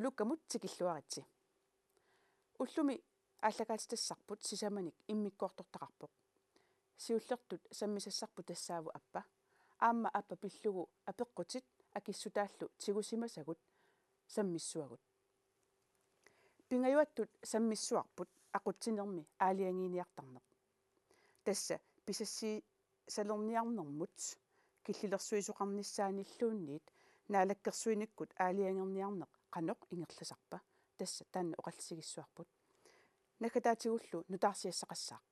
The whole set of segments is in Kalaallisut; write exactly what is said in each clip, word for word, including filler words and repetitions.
Tulukkamut tikilluaritsi. Ullumi aallakaatitassarput sisamanik immikkoortortaqarpoq. Siullertut sammisassarput tassaavoq Appa. Aamma Appa pillugu apeqqutit akissutaallu tigusimasagut sammissuagut. Pingajuattut sammissuarput aqutsinermi aalajangiiniartarneq. Tassa pisassiisalerniarnermut killilersuisoqarnissaanilluunniit naalakkersuinikkut aalajangerniarneq qanoq ingerlasarpa? Tassa taanna oqallisigissuarput. Naggataatigullu nutaarsiassaqassaaq.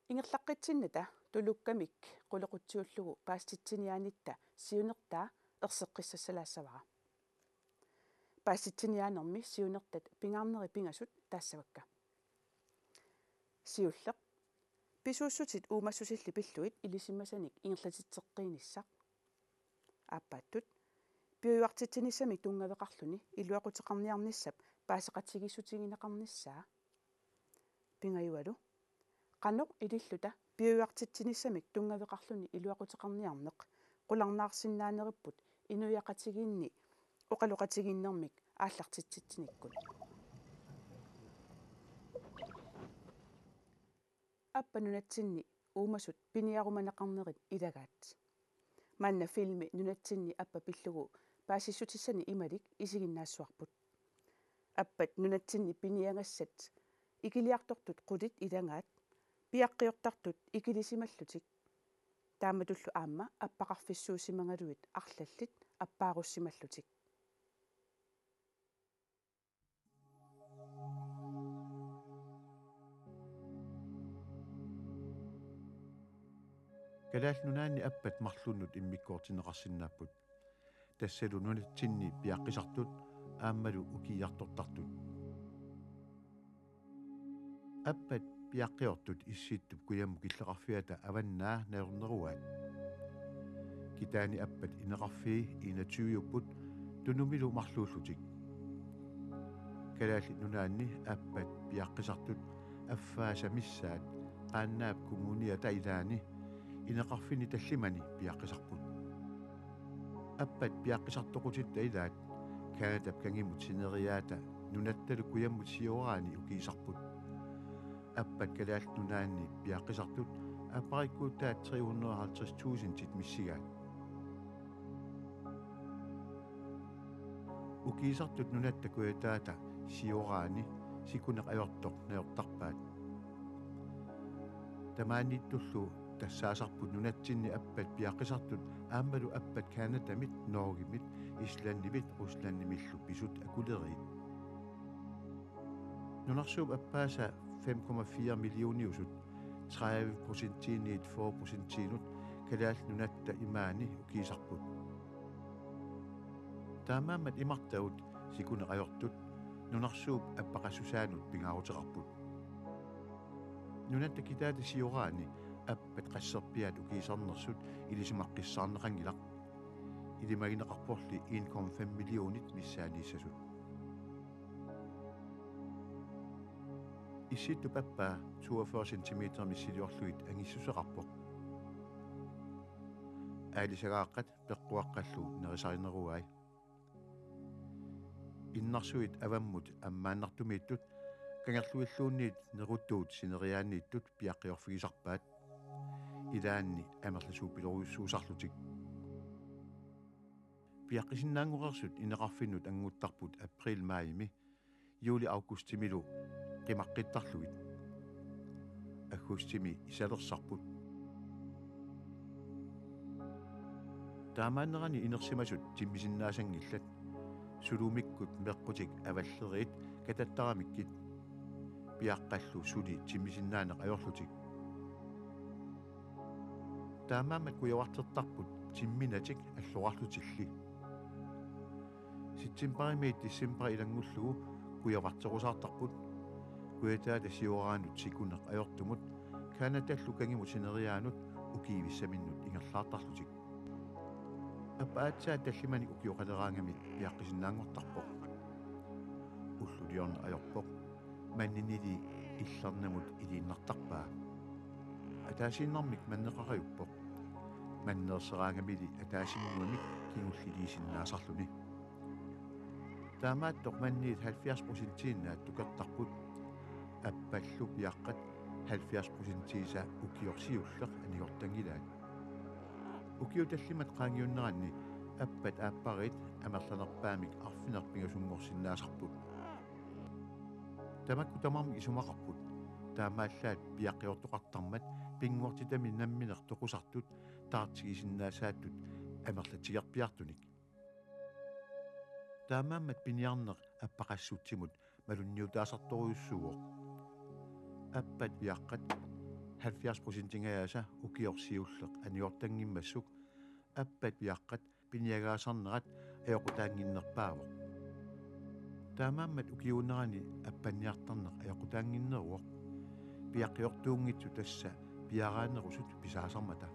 Ingerlaqqitsinnata tulukkamik qulequtsiullugu paasititsiniaanitta siunertaa erseqqissassalaassavara. Paasititsiniaanermi siunertat pingaarnerit pingasut taassavakka. Siulleq. Pisuussutit uumassusillit pillugit ilisimasanik ingerlatitseqqiinissaq. Aappaattut. Piujuartitsinissamik tunngaveqarluni iluaquteqarniarnissap paaseqatigiissutigineqarnissaa. Pingajualu. Qanoq ililluta piujuartitsinissamik tunngaveqarluni iluaquteqarniarneq qularnaarsinnaaneripput inuiaqatigiinni oqaloqatigiinnermik aallartitsitsinikkut. Appat nunatsinni uumasut piniarumaneqarnerit ilagaat. Manna filmi nunatsinni Appat pillugu paasissutissani imalik isiginnaassuarput. Appat nunatsinni piniagassat ikiliartortut qulit ilagaat, piaqqiortartut ikilisimallutik. Taamatullu aamma appaqarfissuusimagaluit arlallit appaarussimallutik. Kalaallit Nunaanni Appat marlunnut immikkoortinneqarsinnaapput. Tassalu nunatsinni piaqqisartut aammalu ukiiartortartut. Appat piaqqiortut Issittup kujammut killeqarfiata avannaa najorneruaat. Kitaani Appat ineqarfii enogtyve-upput Tunumilu marluullutik. Kalaallit Nunaanni Appat piaqqisartut affaasa missaat Qaannaap kommuniata ilaani ineqarfinni tallimani piaqqisarput. Appat piaqqisartoqutitta ilaat Canadap kangimut sineriaata nunattalu kujammut sioraani ukiisarput. Appat Kalaallit Nunaanni piaqqisartut apparikkuutaat tre hundrede og halvtreds tusindit missigaat. Ukiisartut nunatta kujataata sioraani sikuneq ajortoq najortarpaat. Tamaaniittullu tassaasarput nunatsinni Appat piaqqisartut aammalu Appat Canadamit, Norgemit, Islandimit, Ruslandimillu pisut akuleriit. Nunarsuup appaasa fem komma fire millioniusut, tredive procentiinniit fyrre procentiinut Kalaallit Nunatta imaani ukiisarput. Taamaammat imartagut sikuneq ajortut nunarsuup appaqassusaanut pingaaruteqarput. Nunatta kitaata sioraani Appat qasserpiaat ukiisarnersut ilisimaqqissaarneqanngilaq. Ilimagineqarporli en komma fem millionit missaaniissasut. Issittup Appaa toogfyrre centimeter missiliorlugit angissuseqarpoq. Aalisagaaqqat peqquaqqallu nerisarineruai. Innarsuit avammut ammaannartumiittut kangerluilluunniit neruttuut sineriaanniittut piaqqiorfigisarpaat. Ilaanni amerlasuuppilorujussuusarlutik. Piaqqisinnaanngoreersut ineqarfinnut annguttarput april-majimi, juli-augustimilu qimaqqittarlugit. Aggustimi isalersarput. Taamaannerani inersimasut timmisinnaasanngillat. Sulumikkut meqqutik avalleriit katattaramikkit. Piaqqallu suli timmisinnaaneq ajorlutik. Taamaammat kujavartertarput timminatik alloraarlutilli. Septembarimiit decembari ilanngullugu kujavarterusaartarput. Kujataata sioraanut sikuneq ajortumut Canadallu kangimut sineriaanut ukiivissaminnut ingerlaartarlutik. Appat aatsaat tallimanik ukioqaleraangami piaqqisinnaanngortarpoq. Ulluliorneq ajorpoq. Manninili illernamut iliinnartarpaa. Ataasiinnarmik manneqarajuppoq. Manneerseraangamili ataasinnguamik kingulliliisinnaasarluni. Taamaattoq manniit halvfjerds procentiinnaat tukertarput. Appallu piaqqat halvfjerds procentiisa ukioq siulleq anigortanngilaat. Ukiut tallimat qaangiunneranni appat aappariit amerlanerpaamik arfineq-pingasunngorsinnaasarput. Tamakku tamarmik isumaqarput. Taamaallaat piaqqiortoqartarmat pinngortitami nammineq toqusartut taartigisinnaasaattut amerlatigerpiartunik. Taamaammat piniarneq appaqassutsimut malunniutaasartorujussuuvoq. Appat piaqqat halvfjerds procentingajaasa ukioq siulleq anigortanngimmassuk appat piaqqat piniagaasarnerat ajoqutaannginnerpaavoq. Taamaammat ukiuunerani appanniartarneq ajoqutaannginneruvoq. Piaqqiortuunngitsut tassa piaaraanerusut pisaasarmata.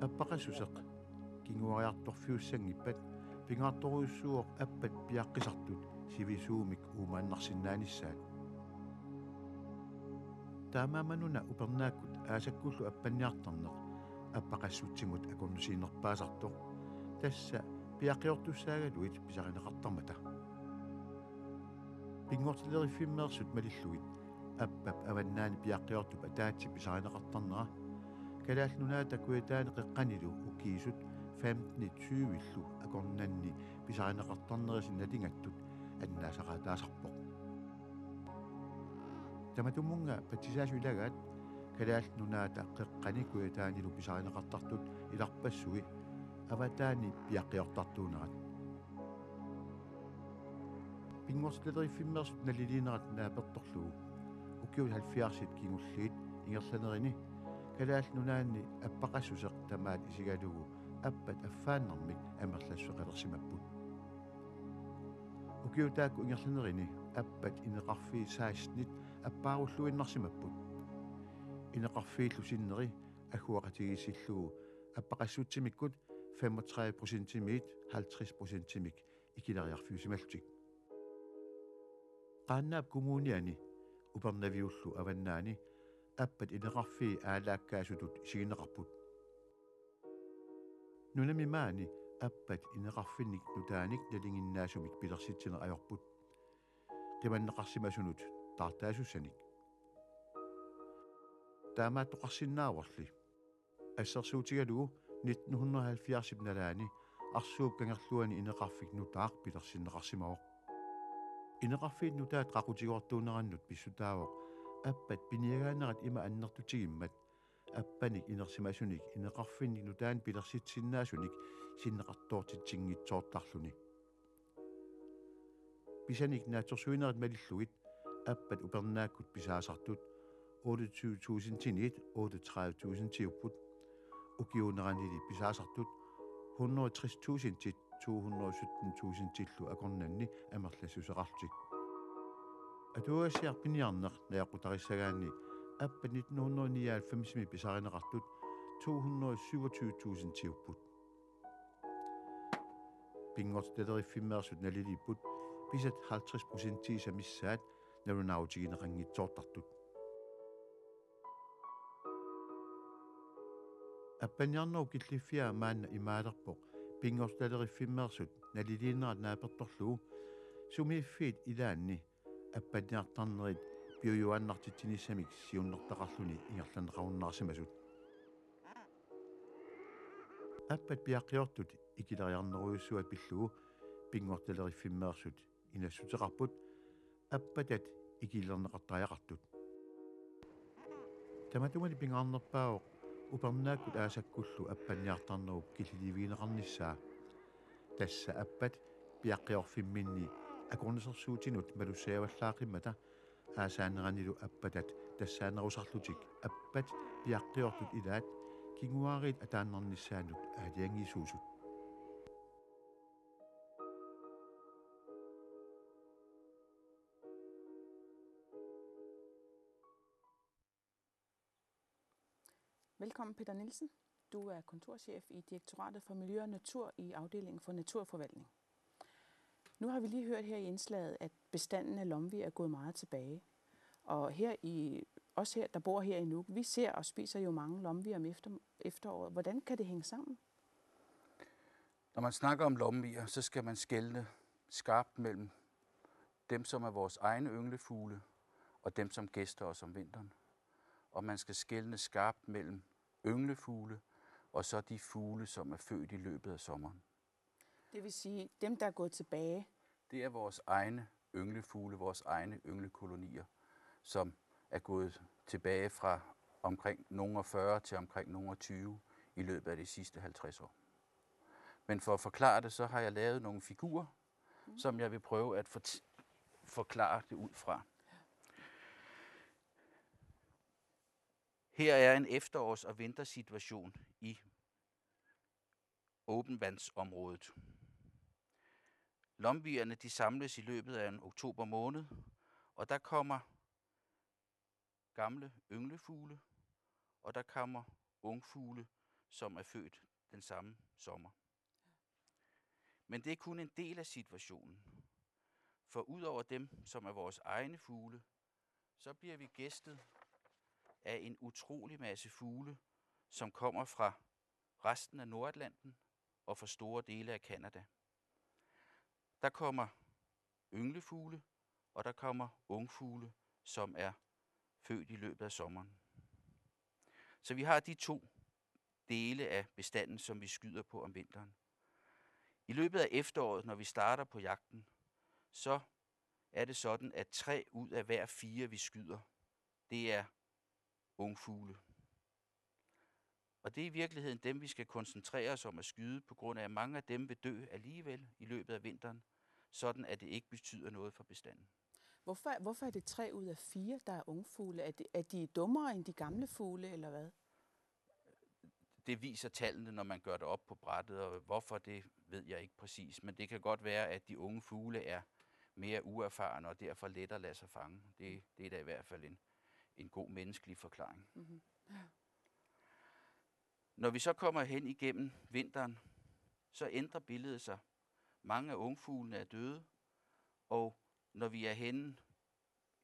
Appaqassuseq kinguariartorfiussanngippat pingaartorujussuuvoq appat piaqqisartut sivisuumik uumaannarsinnaanissaat. Taamaammanuna upernaakkut aasakkullu appanniartarneq appaqassutsimut akornusiinerpaasartoq. Tassa piaqqiortussaagaluit pisarineqartarmata. Pinngortileriffimmeriarlugit appap avannaani piaqqiortup ataatsip pisarineqartarnera Kalaallit Nunaata Kujataani qeqqanilu ukiisut femtenit tyvillu akornanni pisarineqartarnerisa nalingattut annaasaqaataasarpoq. Tamatumunnga patsisaasut ilagaat Kalaallit Nunaata qeqqani Kujataanilu pisarineqartartut ilarpassui avataani piaqqiortartuunerat. Pinngortileriffimmeriarluta naliliinerat naapertorlugu ukiut halvfjerdsit kingulliit ingerlanerini Kalaallit Nunaanni appaqassuseq tamaat isigalugu appat affaannarmik amerlassuseqalersimapput. Ukiut taakku ingerlanerini appat ineqarfiit sekstenit appaarulluinnarsimapput. Ineqarfiillu sinneri agguaqatigiissillugu appaqassutsimikkut femogtredive procentimiit halvtreds procentimik ikileriarfiusimallutik. Qaannaap Kommuniani Upernaviullu Avannaani appat ineqarfii aalaakkaasutut isigineqarput. Nunami maani appat ineqarfinnik nutaanik nalinginnaasumik pilersitsineq ajorput. Qimanneqarsimasunut taartaasussanik. Taamaattoqarsinnaavorli. Assersuutigalugu nitten hundrede og halvfjerdsip nalaani Arsuup kangerluani ineqarfik nutaaq pilersinneqarsimavoq. Ineqarfiit nutaat qaqutigoortuunerannut pissutaavoq appat piniagaanerat ima annertutigimmat appanik inersimasunik ineqarfinnik nutaanik pilersitsinnaasunik sinneqartoortitsinngitsoortarluni. Pisanik naatsorsuinerit malillugit appat upernaakkut pisaasartut otteogtyve tusindiniit otteogtredive tusindiupput, ukiuuneranili pisaasartut hundrede og tres tusindit to hundrede og sytten tusindillu akornanni amerlassuseqarlutik. Atuagassiaq piniarneq najoqqutarissagaanni appat nitten hundrede nioghalvfemsimi pisarineqartut to hundrede og syvogtyve tusindiupput. Pinngortitaleriffimmeersut naliliipput pisat halvtreds procentiisa missaat nalunaarutigineqanngitsoortartut. Appanniarnerup killiffiaa maanna imaalerpoq pinngortitaleriffimmeersut naliliinerat naapertorlugu sumiiffiit ilaanni appanniartarnerit piujuaannartitsinissamik siunnertaqarluni ingerlanneqarunnaarsimasut. Appat piaqqiortut ikileriarnerujussuat pillugu pinngortitaleriffimmeersut inassuteqarput appatat ikilerneqartariaqartut. Tamatumani pingaarnerpaavoq upernaakkut aasakkullu appanniartarnerup killiliivigineqarnissaa. Tassa appat piaqqiorfimminni akornusersuutinut malussaavallaaqimmata aasaaneranilu appatat tassaanerusarlutik appat piaqqiortut ilaat kinguaariit ataannarnissaannut aalajangiisuusut. Velkommen, Peter Nielsen. Du er kontorchef i Direktoratet for Miljø og Natur i afdelingen for naturforvaltning. Nu har vi lige hørt her i indslaget, at bestanden af lomvi er gået meget tilbage. Og her i, os her, der bor her i Nuuk, vi ser og spiser jo mange lomvi om efter, efteråret. Hvordan kan det hænge sammen? Når man snakker om lomvier, så skal man skelne skarpt mellem dem, som er vores egne ynglefugle, og dem, som gæster os om vinteren. Og man skal skelne skarpt mellem ynglefugle og så de fugle, som er født i løbet af sommeren. Det vil sige, dem, der er gået tilbage. Det er vores egne ynglefugle, vores egne ynglekolonier, som er gået tilbage fra omkring nogle og fyrre til omkring nogle og tyve i løbet af de sidste halvtreds år. Men for at forklare det, så har jeg lavet nogle figurer, mm, som jeg vil prøve at fort- forklare det ud fra. Her er en efterårs- og vintersituation i åbenvandsområdet. Lomvierne, de samles i løbet af en oktober måned, og der kommer gamle ynglefugle, og der kommer ungfugle, som er født den samme sommer. Men det er kun en del af situationen. For udover dem, som er vores egne fugle, så bliver vi gæstet af en utrolig masse fugle, som kommer fra resten af Nordatlanten og fra store dele af Canada. Der kommer ynglefugle, og der kommer ungfugle, som er født i løbet af sommeren. Så vi har de to dele af bestanden, som vi skyder på om vinteren. I løbet af efteråret, når vi starter på jagten, så er det sådan, at tre ud af hver fire, vi skyder, det er ungfugle. Og det er i virkeligheden dem, vi skal koncentrere os om at skyde, på grund af, at mange af dem vil dø alligevel i løbet af vinteren, sådan at det ikke betyder noget for bestanden. Hvorfor, hvorfor er det tre ud af fire, der er ungfugle? Er, det, er de dummere end de gamle fugle, eller hvad? Det viser tallene, når man gør det op på brættet, og hvorfor, det ved jeg ikke præcis. Men det kan godt være, at de unge fugle er mere uerfarne og derfor lettere lader sig fange. Det, det er da i hvert fald en, en god menneskelig forklaring. Mm-hmm. Når vi så kommer hen igennem vinteren, så ændrer billedet sig. Mange af ungfuglene er døde, og når vi er henne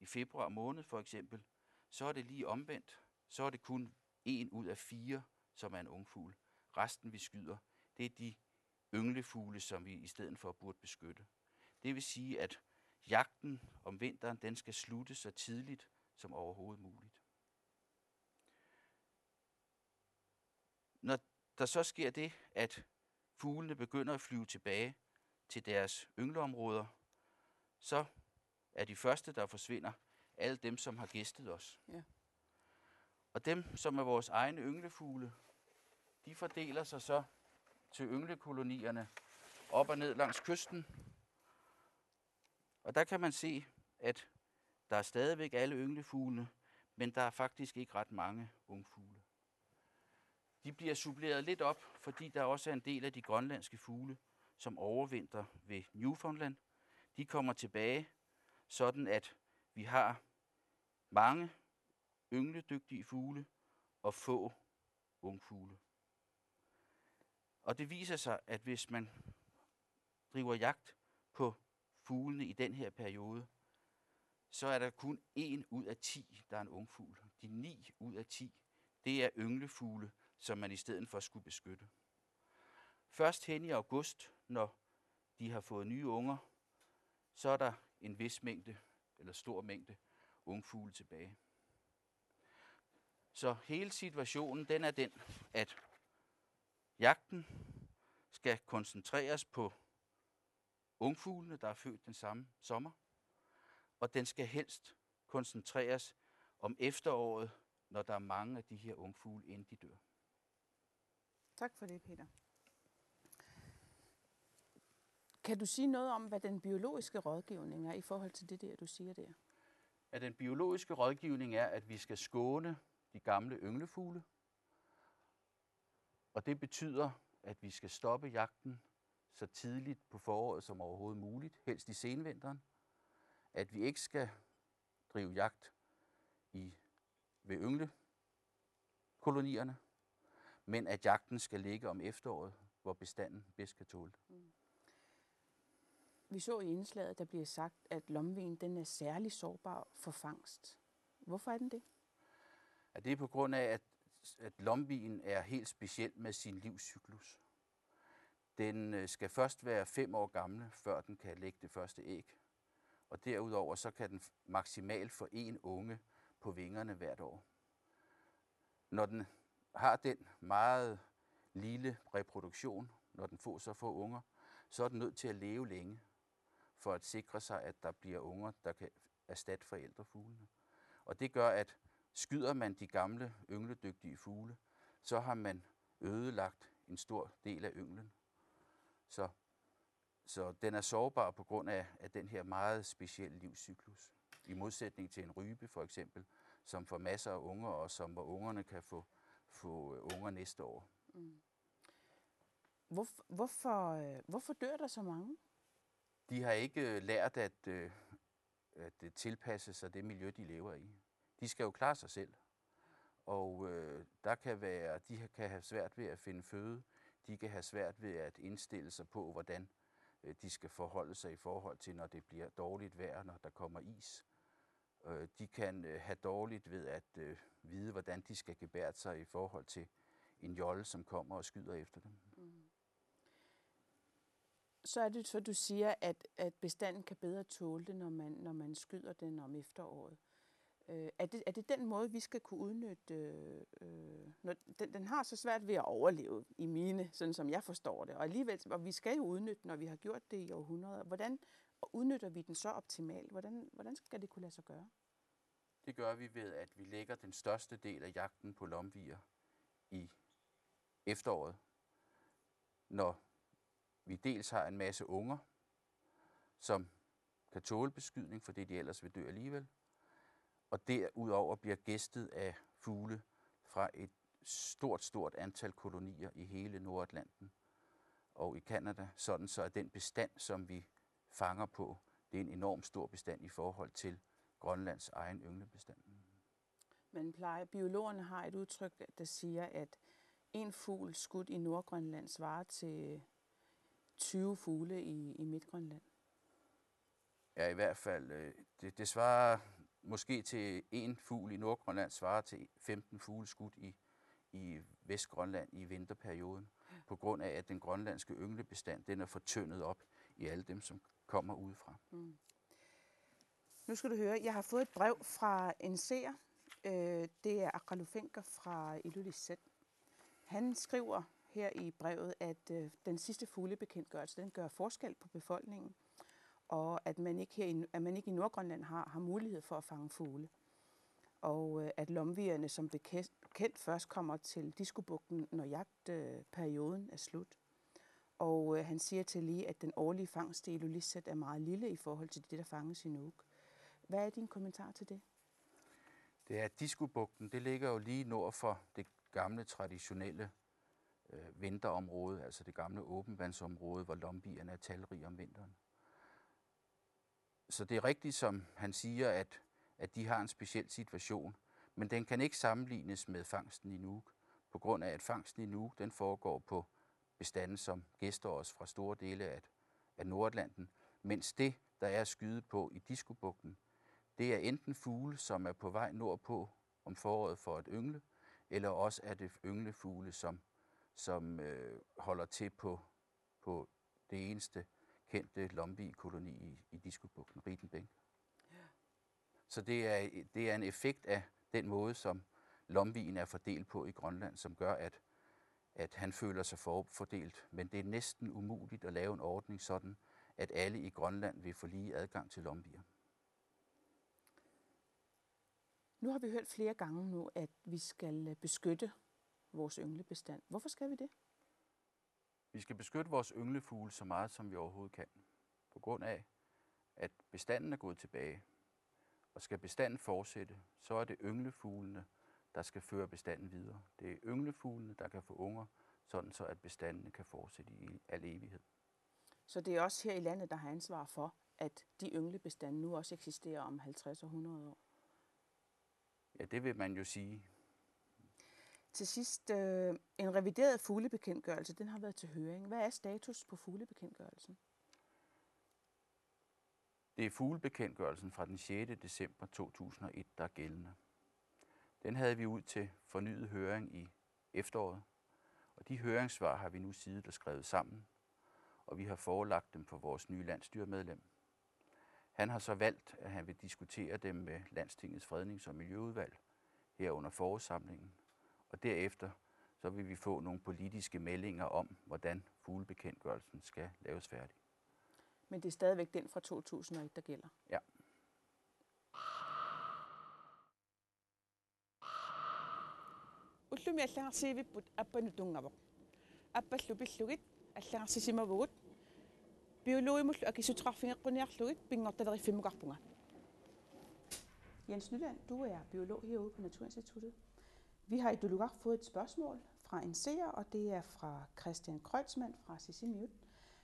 i februar måned for eksempel, så er det lige omvendt. Så er det kun en ud af fire, som er en ungfugl. Resten, vi skyder, det er de ynglefugle, som vi i stedet for burde beskytte. Det vil sige, at jagten om vinteren, den skal slutte så tidligt som overhovedet muligt. Når der så sker det, at fuglene begynder at flyve tilbage til deres yngleområder, så er de første, der forsvinder, alle dem, som har gæstet os. Ja. Og dem, som er vores egne ynglefugle, de fordeler sig så til ynglekolonierne op og ned langs kysten. Og der kan man se, at der er stadigvæk alle ynglefuglene, men der er faktisk ikke ret mange ungfugle. De bliver suppleret lidt op, fordi der også er en del af de grønlandske fugle, som overvintrer ved Newfoundland. De kommer tilbage, sådan at vi har mange yngledygtige fugle og få ungfugle. Og det viser sig, at hvis man driver jagt på fuglene i den her periode, så er der kun en ud af ti, der er en ungfugl. De ni ud af ti, det er ynglefugle, som man i stedet for skulle beskytte. Først hen i august, når de har fået nye unger, så er der en vis mængde, eller stor mængde, ungfugle tilbage. Så hele situationen, den er den, at jagten skal koncentreres på ungfuglene, der er født den samme sommer, og den skal helst koncentreres om efteråret, når der er mange af de her ungfugle, inden de dør. Tak for det, Peter. Kan du sige noget om, hvad den biologiske rådgivning er i forhold til det der, du siger der? At den biologiske rådgivning er, at vi skal skåne de gamle ynglefugle, og det betyder, at vi skal stoppe jagten så tidligt på foråret som overhovedet muligt, helst i senvinteren. At vi ikke skal drive jagt i, ved ynglekolonierne, men at jagten skal ligge om efteråret, hvor bestanden bedst kan tåle det. Vi så i indslaget, der bliver sagt, at lomvien, den er særlig sårbar for fangst. Hvorfor er den det? At det er på grund af, at, at lomvien er helt speciel med sin livscyklus. Den øh, skal først være fem år gammel, før den kan lægge det første æg. Og derudover så kan den f- maksimalt få en unge på vingerne hvert år. Når den har den meget lille reproduktion, når den får så få unger, så er den nødt til at leve længe, for at sikre sig, at der bliver unger, der kan erstatte forældrefuglene. Og det gør, at skyder man de gamle yngledygtige fugle, så har man ødelagt en stor del af ynglen. Så, så den er sårbar på grund af, af den her meget specielle livscyklus. I modsætning til en rype for eksempel, som får masser af unger, og som hvor ungerne kan få, få unger næste år. Hvor, hvorfor, øh, hvorfor dør der så mange? De har ikke øh, lært at, øh, at øh, tilpasse sig det miljø, de lever i. De skal jo klare sig selv. Og øh, der kan være, de kan have svært ved at finde føde. De kan have svært ved at indstille sig på, hvordan øh, de skal forholde sig i forhold til, når det bliver dårligt vejr, når der kommer is. Øh, de kan øh, have dårligt ved at øh, vide, hvordan de skal gebærde sig i forhold til en jolle, som kommer og skyder efter dem. Så er det så, du siger, at, at bestanden kan bedre tåle det, når man, når man skyder den om efteråret. Øh, er, det, er det den måde, vi skal kunne udnytte? Øh, øh, når den, den har så svært ved at overleve i mine, sådan som jeg forstår det. Og alligevel, og vi skal jo udnytte, når vi har gjort det i århundreder. Hvordan udnytter vi den så optimalt? Hvordan, hvordan skal det kunne lade sig gøre? Det gør vi ved, at vi lægger den største del af jagten på lomvier i efteråret, når vi dels har en masse unger, som kan tåle beskydning, fordi de ellers vil dø alligevel. Og derudover bliver gæstet af fugle fra et stort, stort antal kolonier i hele Nordatlanten og i Canada, sådan så at den bestand, som vi fanger på, det er en enorm stor bestand i forhold til Grønlands egen ynglebestand. Man plejer, biologerne har et udtryk, der siger, at en fugl skudt i Nordgrønland svarer til tyve fugle i, i Midtgrønland. Ja, i hvert fald. Øh, det, det svarer måske til en fugl i Nordgrønland, svarer til femten fugle skudt i, i Vestgrønland i vinterperioden, på grund af, at den grønlandske ynglebestand, den er fortyndet op i alle dem, som kommer udefra. Nu skal du høre, jeg har fået et brev fra en seer. Øh, det er Aqqalufenka fra Ilulissat. Han skriver her i brevet, at øh, den sidste fuglebekendtgørelse, den gør forskel på befolkningen, og at man ikke, her i, at man ikke i Nordgrønland har, har mulighed for at fange fugle. Og øh, at lomvierne som bekendt først kommer til Diskobugten, når jagtperioden er slut. Og øh, han siger til lige, at den årlige fangst i Ilulissat er meget lille i forhold til det, der fanges i Nuuk. Hvad er din kommentar til det? Det er, at Diskobugten, det ligger jo lige nord for det gamle traditionelle øh, vinterområde, altså det gamle åbenvandsområde, hvor lomvierne er talrige om vinteren. Så det er rigtigt, som han siger, at, at de har en speciel situation, men den kan ikke sammenlignes med fangsten i Nuuk, på grund af, at fangsten i Nuuk, den foregår på bestande, som gæster os fra store dele af, af Nordatlanten, mens det, der er at skyde på i Diskobugten, det er enten fugle, som er på vej nordpå om foråret for at yngle, eller også er det ynglefugle, som, som øh, holder til på, på det eneste kendte lomviekoloni i, i Diskobugten, Rietenbæk. Så det er, det er en effekt af den måde, som lomvien er fordelt på i Grønland, som gør, at, at han føler sig forfordelt. Men det er næsten umuligt at lave en ordning sådan, at alle i Grønland vil få lige adgang til lomvier. Nu har vi hørt flere gange nu, at vi skal beskytte vores ynglebestand. Hvorfor skal vi det? Vi skal beskytte vores ynglefugle så meget, som vi overhovedet kan. På grund af, at bestanden er gået tilbage. Og skal bestanden fortsætte, så er det ynglefuglene, der skal føre bestanden videre. Det er ynglefuglene, der kan få unger, sådan så at bestandene kan fortsætte i al evighed. Så det er også her i landet, der har ansvar for, at de ynglebestande nu også eksisterer om halvtreds og hundrede år? Ja, det vil man jo sige. Til sidst, øh, en revideret fuglebekendtgørelse, den har været til høring. Hvad er status på fuglebekendtgørelsen? Det er fuglebekendtgørelsen fra den sjette december to tusind og et, der er gældende. Den havde vi ud til fornyet høring i efteråret, og de høringssvar har vi nu siddet og skrevet sammen Og vi har forelagt dem for vores nye landsstyremedlem. Han har så valgt, at han vil diskutere dem med Landstingets Frednings- og Miljøudvalg her under forårssamlingen, og derefter så vil vi få nogle politiske meldinger om, hvordan fuglebekendtgørelsen skal laves færdig. Men det er stadigvæk den fra to tusind og et, der gælder? Ja. Ullumi allangarsivipput appanut tunngavoq. Appallu pillugit allangarsisimavugut. Biologimullu akissuteqarfigeqquniarlugit pinngortileriffimukarpunga. Jens Nyland, du er biolog herude på Naturinstituttet. Vi har i Tulugaq fået et spørgsmål fra en seer, og det er fra Christian Kreutzmann fra Sisimiut.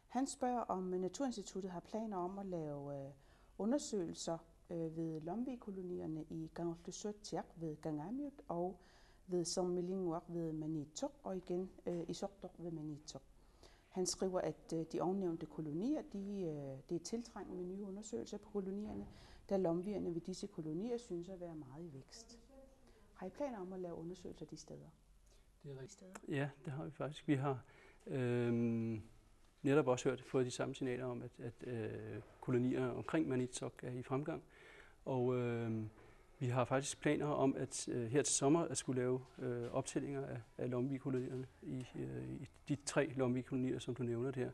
Han spørger, om Naturinstituttet har planer om at lave øh, undersøgelser øh, ved Lomvik-kolonierne i Kangerlussuaq ved Kangaamiut og ved Sermilinguaq ved Maniitsoq og igen øh, Isortoq ved Maniitsoq. Han skriver, at øh, de ovennævnte kolonier, de, øh, det er tiltrængt med nye undersøgelser på kolonierne, da lomvierne ved disse kolonier synes at være meget i vækst. Har I planer om at lave undersøgelser de steder? Det er rigtigt. Ja, det har vi faktisk. Vi har øhm, netop også hørt, fået de samme signaler om, at, at øh, kolonier omkring Maniitsoq er i fremgang. Og øhm, vi har faktisk planer om, at øh, her til sommer at skulle lave øh, optællinger af, af Lomvik-kolonierne i, øh, i de tre Lomvik-kolonier, som du nævner der.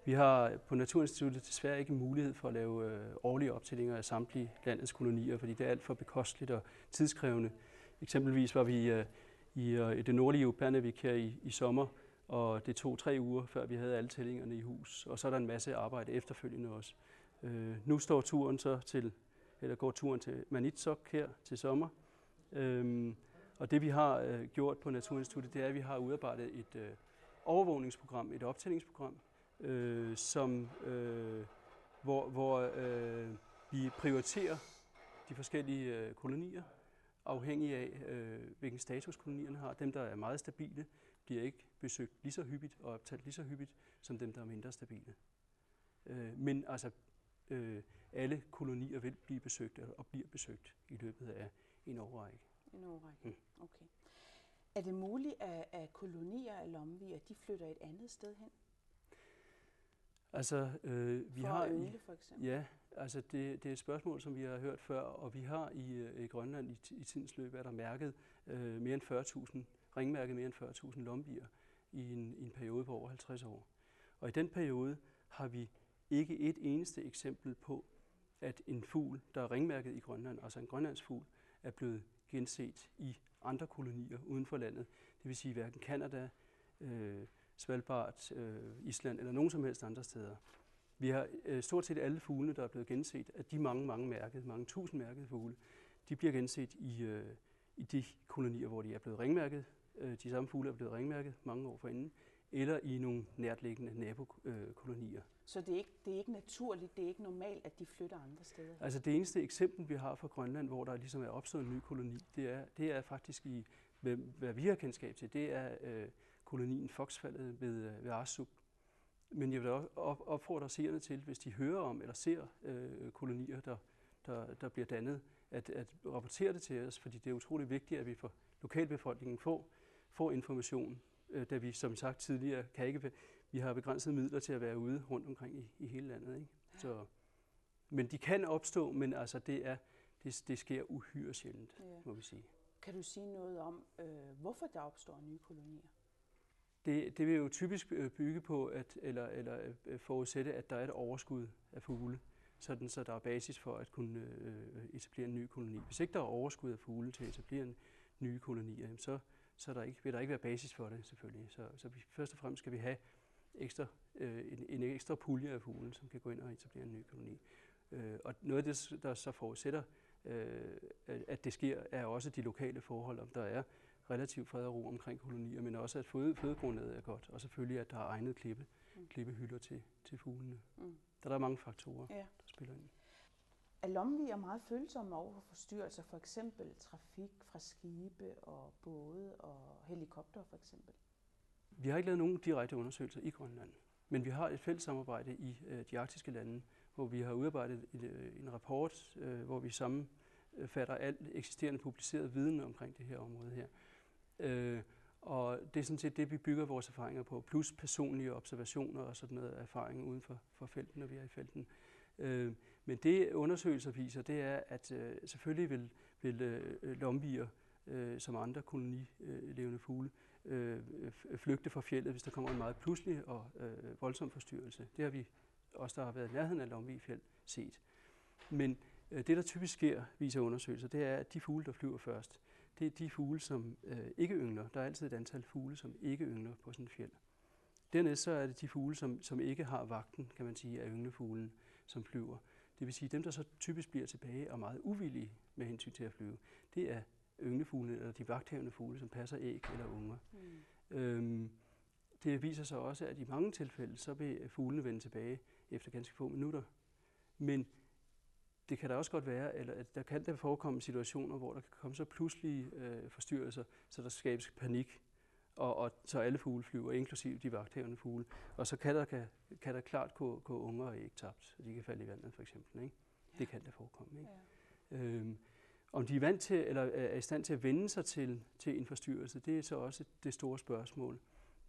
Vi har på Naturinstituttet desværre ikke mulighed for at lave øh, årlige optællinger af samtlige landets kolonier, fordi det er alt for bekosteligt og tidskrævende. Eksempelvis var vi øh, i, øh, i det nordlige Upernavik her i, i sommer, og det tog tre uger, før vi havde alle tællingerne i hus. Og så er der en masse arbejde efterfølgende også. Øh, nu står turen så til, eller går turen til Maniitsoq her til sommer. Øhm, og det vi har øh, gjort på Naturinstituttet, det er, at vi har udarbejdet et øh, overvågningsprogram, et optællingsprogram, øh, som, øh, hvor, hvor øh, vi prioriterer de forskellige øh, kolonier, afhængig af øh, hvilken status kolonierne har. Dem, der er meget stabile, bliver ikke besøgt lige så hyppigt og optalt lige så hyppigt, som dem, der er mindre stabile. Øh, men altså, øh, alle kolonier vil blive besøgt og bliver besøgt i løbet af en årrække. En årrække. Mm. Okay. Er det muligt, at, at kolonier af Lomvik, at de flytter et andet sted hen? Altså, øh, vi For har at i, yngle, for eksempel? Ja, altså det, det er et spørgsmål, som vi har hørt før, og vi har i, øh, i Grønland i, i tidens løb, er der mærket øh, mere end fyrre tusind, ringmærket mere end fyrre tusind lomvier i en, i en periode på over halvtreds år. Og i den periode har vi ikke et eneste eksempel på, at en fugl, der er ringmærket i Grønland, altså en grønlandsk fugl, er blevet genset i andre kolonier uden for landet. Det vil sige hverken Canada, øh, Svalbard, øh, Island eller nogen som helst andre steder. Vi har øh, stort set alle fuglene, der er blevet genset, at de mange, mange mærkede, mange tusind mærkede fugle, de bliver genset i, øh, i de kolonier, hvor de er blevet ringmærket. Øh, de samme fugle er blevet ringmærket mange år forinden, eller i nogle nærtliggende nabokolonier. Så det er, ikke, det er ikke naturligt, det er ikke normalt, at de flytter andre steder hen? Altså det eneste eksempel, vi har fra Grønland, hvor der ligesom er opstået en ny koloni, det er, det er faktisk i, hvad, hvad vi har kendskab til, det er øh, kolonien Foksfaldet ved, øh, ved Arsuk. Men jeg vil da også op- opfordre seerne til, hvis de hører om eller ser øh, kolonier, der, der, der bliver dannet, at, at rapportere det til os, fordi det er utrolig vigtigt, at vi for lokalbefolkningen får, får information, øh, da vi som sagt tidligere kan ikke, vi har begrænsede midler til at være ude rundt omkring i, i hele landet. Ikke? Så, men de kan opstå, men altså det, er, det, det sker uhyre sjældent, Ja. Må vi sige. Kan du sige noget om, øh, hvorfor der opstår nye kolonier? Det, det vil jo typisk øh, bygge på, at, eller, eller øh, forudsætte, at der er et overskud af fugle, sådan så der er basis for at kunne øh, etablere en ny koloni. Hvis ikke der er overskud af fugle til at etablere en ny koloni, jamen så, så er der ikke, vil der ikke være basis for det selvfølgelig. Så, så vi, først og fremmest skal vi have ekstra, øh, en, en ekstra pulje af fugle, som kan gå ind og etablere en ny koloni. Øh, og noget af det, der så forudsætter, øh, at at det sker, er også de lokale forhold, om der er relativt fred og ro omkring kolonier, men også at føde, fødegrundlaget er godt, og selvfølgelig at der er egnet klippe, klippehylder til, til fuglene. Mm. Der er mange faktorer, Ja. Der spiller ind. Er lomvier meget følsomme over for forstyrrelser, for eksempel trafik fra skibe og både og helikopter for eksempel? Vi har ikke lavet nogen direkte undersøgelser i Grønland, men vi har et fælles samarbejde i øh, de arktiske lande, hvor vi har udarbejdet en, øh, en rapport, øh, hvor vi sammenfatter al eksisterende publiceret viden omkring det her område her. Øh, Og det er sådan set det, vi bygger vores erfaringer på, plus personlige observationer og sådan noget erfaring uden for, for felten, når vi er i felten. Øh, men det undersøgelser viser, det er, at øh, selvfølgelig vil, vil øh, lomvier, øh, som andre kolonilevende fugle, øh, f- flygte fra fjeldet, hvis der kommer en meget pludselig og øh, voldsom forstyrrelse. Det har vi også, der har været i nærheden af Lomvig Fjeld, set. Men øh, det, der typisk sker, viser undersøgelser, det er, at de fugle, der flyver først, det er de fugle, som øh, ikke yngler. Der er altid et antal fugle, som ikke yngler på sådan et fjeld. Dernæst så er det de fugle, som, som ikke har vagten, kan man sige, af ynglefuglen, som flyver. Det vil sige, dem, der så typisk bliver tilbage, er meget uvillige med hensyn til at flyve. Det er ynglefuglene, eller de vagthavende fugle, som passer æg eller unger. Mm. Øhm, det viser sig også, at i mange tilfælde, så vil fuglene vende tilbage efter ganske få minutter. Men det kan da også godt være, eller at der kan der forekomme situationer, hvor der kan komme så pludselige øh, forstyrrelser, så der skabes panik, og, og så alle fugle flyver, inklusive de vagthavende fugle. Og så kan der, kan, kan der klart gå, gå unger og æg tabt, så de kan falde i vandet for eksempel. Ikke? Det kan der forekomme. Ikke? Ja. Øhm, om de er vant til, eller er i stand til at vende sig til, til en forstyrrelse, det er så også det store spørgsmål.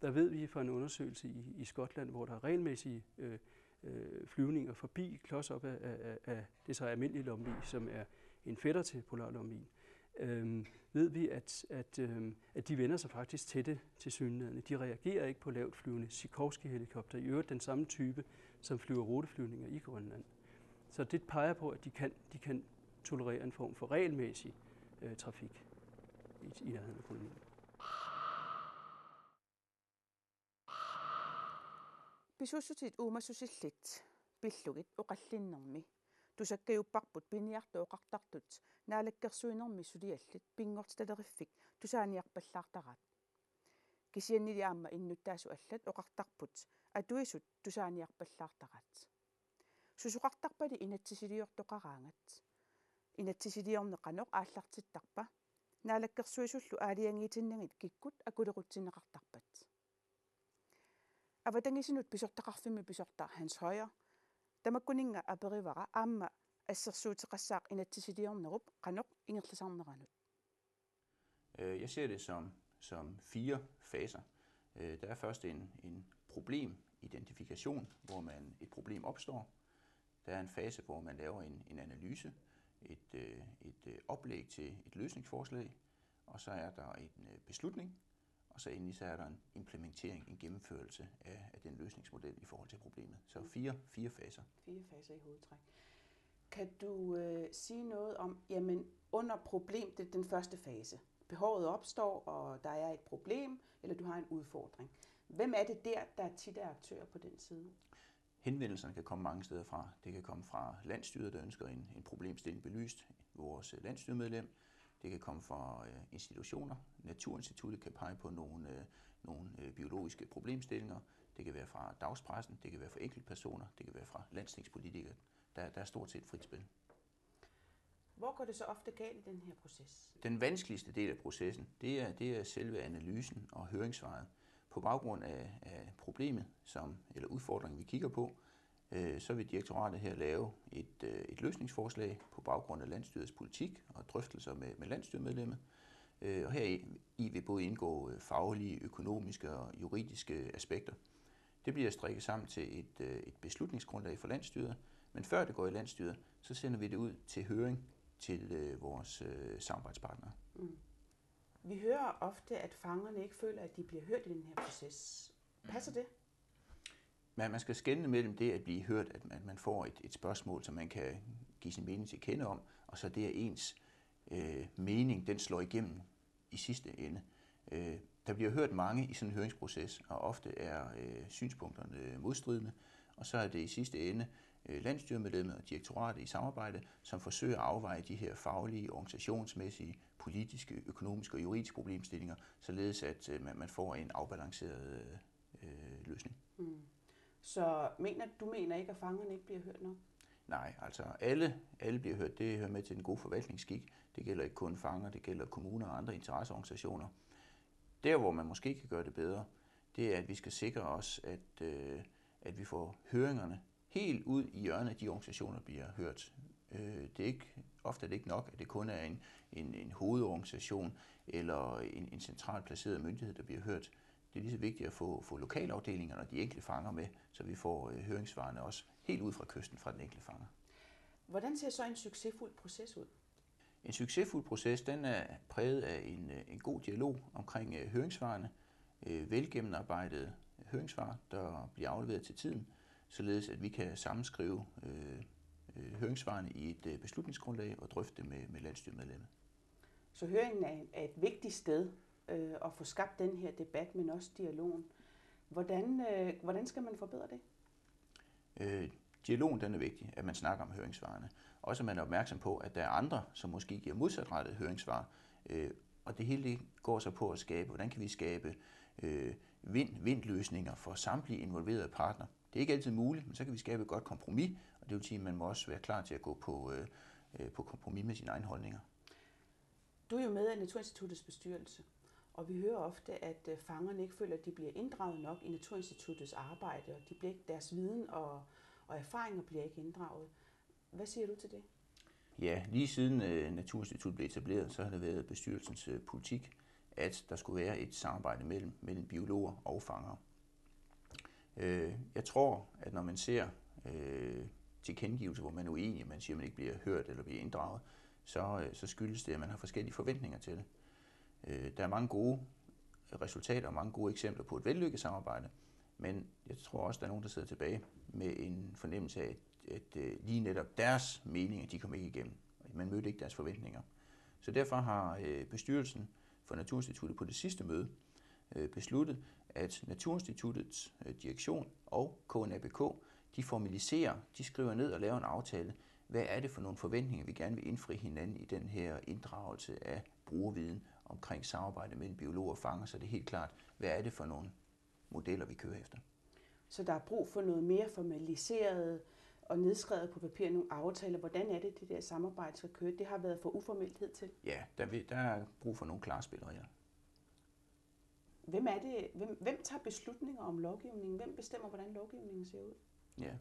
Der ved vi fra en undersøgelse i, i Skotland, hvor der er regelmæssige øh, øh, flyvninger forbi klods op af, af, af, af det så almindelige lomvig, som er en fætter til polarlomvig, øhm, ved vi, at, at, øhm, at de vender sig faktisk til det tilsyneladende. De reagerer ikke på lavt flyvende Sikorsky-helikopter, i øvrigt den samme type, som flyver ruteflyvninger i Grønland. Så det peger på, at de kan, de kan tolerere en form for regelmæssig øh, trafik i, i nærheden af kolonien. Pisussutit uumasussillit pillugit oqallinnermi tusakkajupparput piniartut oqartartut naalakkersuinermi suliallit pinngortitaleriffik tusaaniarpallaartaraat. Kisiannili aamma innuttaasut allat oqartarput atuisut tusaaniarpallaartaraat. Susoqartarpali inatsisiliortoqaraangat? Inatsisiliorneq qanoq aallartittarpa? Naalakkersuisullu aalajangiitinnagit kikkut akulerutsinneqartarpat? Avatangiisinut pisortaqarfimmi pisortaq Hans Høyer tamakkuninnga aperivara aamma assersuuteqassaaq inatsisiliornerup qanoq ingerlasarneranut. Øh, Jeg ser det som, som fire faser. Øh, Der er først en, en problemidentifikation, hvor man et problem opstår. Der er en fase, hvor man laver en, en analyse, et, øh, et øh, oplæg til et løsningsforslag, og så er der en øh, beslutning, og så endelig så er der en implementering, en gennemførelse af, af den løsningsmodel i forhold til problemet. Så fire, fire faser. Fire faser i hovedtræk. Kan du øh, sige noget om, jamen under problem, det er den første fase. Behovet opstår, og der er et problem, eller du har en udfordring. Hvem er det der, der tit er aktører på den side? Henvendelserne kan komme mange steder fra. Det kan komme fra landsstyret, der ønsker en, en problemstilling belyst, vores øh, landsstyremedlem. Det kan komme fra øh, institutioner. Naturinstituttet kan pege på nogle, øh, nogle øh, biologiske problemstillinger. Det kan være fra dagspressen, det kan være fra enkeltpersoner, det kan være fra landstingspolitikere. Der, der er stort set frit spil. Hvor går det så ofte galt i den her proces? Den vanskeligste del af processen, det er, det er selve analysen og høringssvaret. På baggrund af, af problemet, som, eller udfordringen, vi kigger på, øh, så vil direktoratet her lave et, øh, et løsningsforslag på baggrund af landsstyrets politik og drøftelser med, med landsstyremedlemmet. Øh, og her i vil både indgå øh, faglige, økonomiske og juridiske aspekter. Det bliver strikket sammen til et, øh, et beslutningsgrundlag for landsstyret, men før det går i landsstyret, så sender vi det ud til høring til øh, vores øh, samarbejdspartnere. Vi hører ofte, at fangerne ikke føler, at de bliver hørt i den her proces. Passer det? Men man skal skelne mellem det at blive hørt, at man, man får et, et spørgsmål, som man kan give sin mening til kende om, og så det, at ens øh, mening, den slår igennem i sidste ende. Øh, Der bliver hørt mange i sådan en høringsproces, og ofte er øh, synspunkterne øh, modstridende, og så er det i sidste ende øh, landsstyremedlemmet og direktoratet i samarbejde, som forsøger at afveje de her faglige, organisationsmæssige, politiske, økonomiske og juridiske problemstillinger, således at øh, man, man får en afbalanceret øh, øh, løsning. Så mener, du mener ikke, at fangerne ikke bliver hørt nok? Nej, altså alle, alle bliver hørt. Det hører med til den gode forvaltningsskik. Det gælder ikke kun fanger, det gælder kommuner og andre interesseorganisationer. Der, hvor man måske kan gøre det bedre, det er, at vi skal sikre os, at, øh, at vi får høringerne helt ud i hjørnet af de organisationer, der bliver hørt. Øh, det er ikke, ofte er det ikke nok, at det kun er en, en, en hovedorganisation eller en, en centralt placeret myndighed, der bliver hørt. Det er lige så vigtigt at få, få lokalafdelingerne og de enkelte fanger med, så vi får øh, høringssvarene også helt ud fra kysten fra den enkelte fanger. Hvordan ser så en succesfuld proces ud? En succesfuld proces, den er præget af en, øh, en god dialog omkring øh, høringssvarene, øh, velgennemarbejdede høringssvar, der bliver afleveret til tiden, således at vi kan sammenskrive øh, øh, høringssvarene i et øh, beslutningsgrundlag og drøfte det med, med landsstyremedlemmet. Så høringen er, er et vigtigt sted øh, at få skabt den her debat, men også dialogen. Hvordan, øh, hvordan skal man forbedre det? Øh, dialogen, den er vigtig, at man snakker om høringssvarene. Også at man er opmærksom på, at der er andre, som måske giver modsatrettede høringssvar. Øh, og det hele det går så på at skabe, hvordan kan vi skabe øh, vind-vind-løsninger for samtlige involverede partner. Det er ikke altid muligt, men så kan vi skabe et godt kompromis, og det vil sige, at man må også være klar til at gå på, øh, øh, på kompromis med sine egne holdninger. Du er jo med i Naturinstituttets bestyrelse, og vi hører ofte, at øh, fangerne ikke føler, at de bliver inddraget nok i Naturinstituttets arbejde, og de bliver ikke, deres viden og, og erfaringer bliver ikke inddraget. Hvad siger du til det? Ja, lige siden øh, Naturinstituttet blev etableret, så har det været bestyrelsens øh, politik, at der skulle være et samarbejde mellem, mellem biologer og fangere. Øh, jeg tror, at når man ser øh, tilkendegivelser, hvor man er uenig, man siger, at man ikke bliver hørt eller bliver inddraget, så, øh, så skyldes det, at man har forskellige forventninger til det. Øh, der er mange gode resultater og mange gode eksempler på et vellykket samarbejde, men jeg tror også, der er nogen, der sidder tilbage med en fornemmelse af, at, at øh, lige netop deres mening, at de kom ikke igennem. Man mødte ikke deres forventninger. Så derfor har øh, bestyrelsen for Naturinstituttet på det sidste møde øh, besluttet, at Naturinstituttets øh, direktion og K N A B K, de formaliserer, de skriver ned og laver en aftale. Hvad er det for nogle forventninger, vi gerne vil indfri hinanden i den her inddragelse af brugerviden omkring samarbejde mellem biologer og fanger, så det er helt klart, hvad er det for nogle modeller, vi kører efter. Så der er brug for noget mere formaliseret og nedskrevet på papir, nogle aftaler. Hvordan er det, det der samarbejde skal køre? Det har været for uformelt hidtil. Ja, der, vil, der er brug for nogle klare spilleregler. Hvem, er det, hvem, hvem tager beslutninger om lovgivningen? Hvem bestemmer, hvordan lovgivningen ser ud? Ja,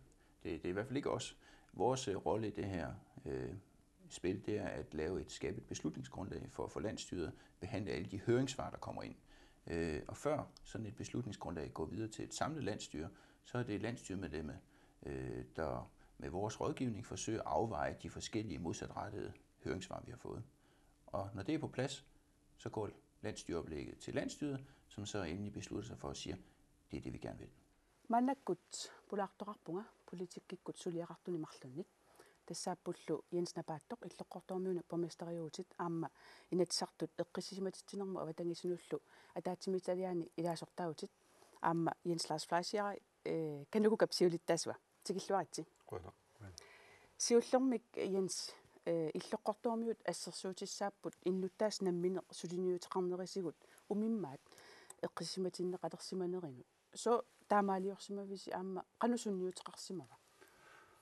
det, det er i hvert fald ikke os. Vores øh, rolle i det her øh, spil, det er at lave et, skabe et beslutningsgrundlag for at få landsstyret behandle alle de høringssvar, der kommer ind. Øh, og før sådan et beslutningsgrundlag går videre til et samlet landsstyre, så er det landsstyremedlemmet, øh, der med vores rådgivning forsøger at afveje de forskellige modsatrettede høringssvar, vi har fået. Og når det er på plads, så går landsstyreoplægget til landsstyret, som så endelig beslutter sig for at sige, det er det, vi gerne vil. Maannakkut pulaartoqarpunga politikkikkut suliaqartuni marlunnik. Tassaappullu Jens Napaattoq, Illoqqortoormiunut borgmesteriuvutit, aamma Inatsisartut eqqissisimatitsinermut avatangiisinullu ataatsimiititaliaani ilaasortaavutit, aamma Jens Lars Fleischer, eh, Kanukukap siulittaasua. Tikilluaritsi. Qujanaq. Siullermik Jens, eh, Illoqqortoormiut assersuutissaapput innuttaasut nammineq suliniuteqarnerisigut umimmaat eqqissisimatinneqalersimanerinut. Sooq taamaaliorsimavisi aamma qanoq sunniuteqarsimava?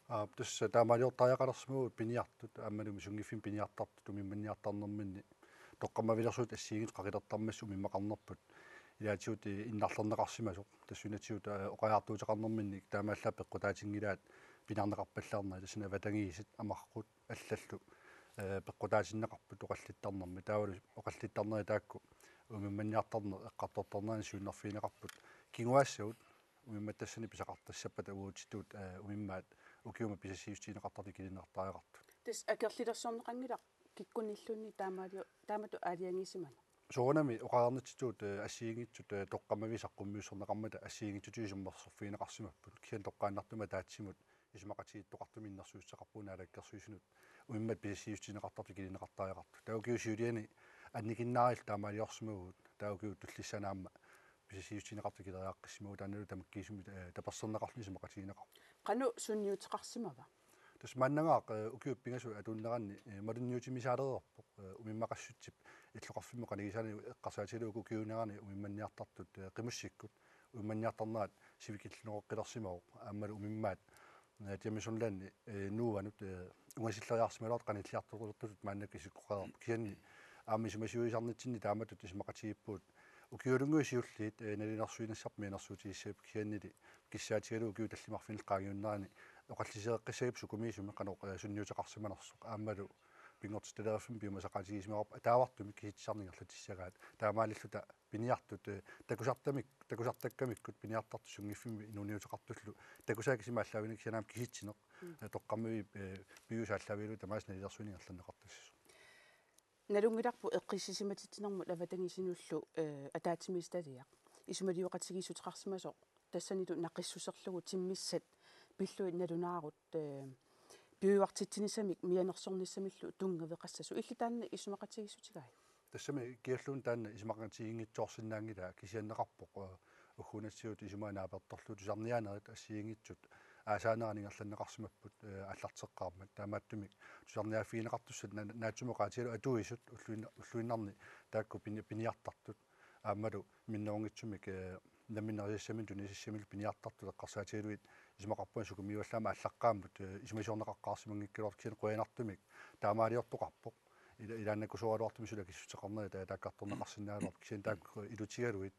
Aap, tassa taamaaliortariaqalersimavugut piniartut, aammalumi sunngiffinni piniartartut umimmanniartarnerminni toqqammavilersuutit assigiinngitsut qaqilertarmassuk umimmaqarnerput ilaatigut innarlerneqarsimasoq, tassunatigut, eh, oqariartuuteqarnerminni taamaallaat peqqutaatinngilaat piniarneqarpallaarnerat, tassani avatangiisit, amarrut allallu, eh, peqqutaatinneqarput oqallittarnermi. Taavalu oqallittarneri taakku umimmanniartarneq eqqartortarnerani siunnerfigineqarput. Kinguaassavut umimmat tassani pisaqartassappata uagutsitut, eh, umimmaat ukiumut pisassiissutigineqartartut ikilinneqartariaqartut. Tassa akerlilersorneqanngilaq kikkunnilluunniit taamaalio-, taamatut aalajangiisimaneq. Soorunami oqarnittut, eh, assigiinngitsut, eh, toqqammavisa saqqummiussorneqarmata assigiinngitsutigut isummersorfigineqarsimapput. Kisianni toqqaannartumik ataatsimut isumaqatigiittoqartumik innersuussaqarpugut naalakkersuisunut umimmat pisassiissutigineqartartut ikilinneqartariaqartut. Taava ukiut siuliani annikinnaarillu taamaaliorsimavugut, taava ukiut tullissaanni aamma pisassiissutigineqartut ikileriaqqissimavagut, taannalu tamakkiisumik, eh, tapersersorneqarluni isumaqatigineqarpoq. Qanoq sunniuteqarsimava? Tassa maannagaaq, eh, ukiut pingasut atuunneranni, eh, malunniutimisaalereerpoq, eh, umimmaqassutsip illoqarfimmut qanigisaanut eqqarsaatigalugu ukiuunerani umimmanniartartut, eh, qimussikkut umimmanniartarnerat sivikillineqoqqilersimavoq, aammalu umimmaat, eh, Jameson Landi, eh, Nuuanut, eh, ungasilleriarsimalluartut qanilliartulertutut maannakkut isikkoqareerpoq. Kisianni aamma isumasiuisarnitsinni taamatut isumaqatigiippugut ukiullunguit siulliit, eh, nalinginnaasumik mianersuutigissagipput, kisiannili kissaatigalugu ukiut tallimarfinnillit qaangiunneranni oqallisigeqqissagipput sukumiisumik qanoq, eh, sunniuteqarsimanersoq. Aammalu pinngortitalereerfimmi piumasaqaatigisimavarput ataavartumik kisitsisarneq ingerlatissagaat. Taamaalilluta piniartut, eh, takusartamik-, takusartakkamikkut piniartartut sunngiffimmik inuuniuteqartullu. Takusaat kisimi aallaavigineq kisianni aamma kisitsineq, mm, eh, toqqammavii, eh, piviusut aallaavigalugit tamaasa nalilersuineq ingerlanneqartassasoq. Nalunngilarput eqqissisimatitsinermut avatangiisinullu, eh, ataatsimiititaliaq. Isumalioqatigiissuteqarsimasoq tassanilu naqissuserlugu timmissat pillugit nalunaarut, eh, piujuartitsinissamik mianersornissamillu tunngaveqassasoq. Illit taanna isumaqatigiissutigai? Tassami kialluunniit taanna isumaqatigiinngitsoorsinnaanngilaa, kisianneqarpoq, eh, ugguuna tassa isumaat naapertorlugu tusarniaanerit assigiinngitsut aasaanerani ingerlanneqarsimapput, eh, aallarteqqaarmat. Taamaattumik tusarniaaffigineqartussat na-, naatsumik oqaatigalugu atuisut ulluinna-, ulluinnarni taakku pini-, piniartartut. Aammalu minnerunngitsumik, eh, nammineq nerisassaminnut tunisassaminnullu piniartartut eqqarsaatigalugit isumaqarpunga sukumiuallaamik aallaqqaammut, eh, isumasiorneqaqqaarsimanngikkaluartoq kisianni qujanartumik taamaaliortoqarpoq. Ila-, ilaannakusoraluartumik suli akissuteqarnerit taakkartorneqarsinnaagaluarput kisianni taakku ilutigalugit,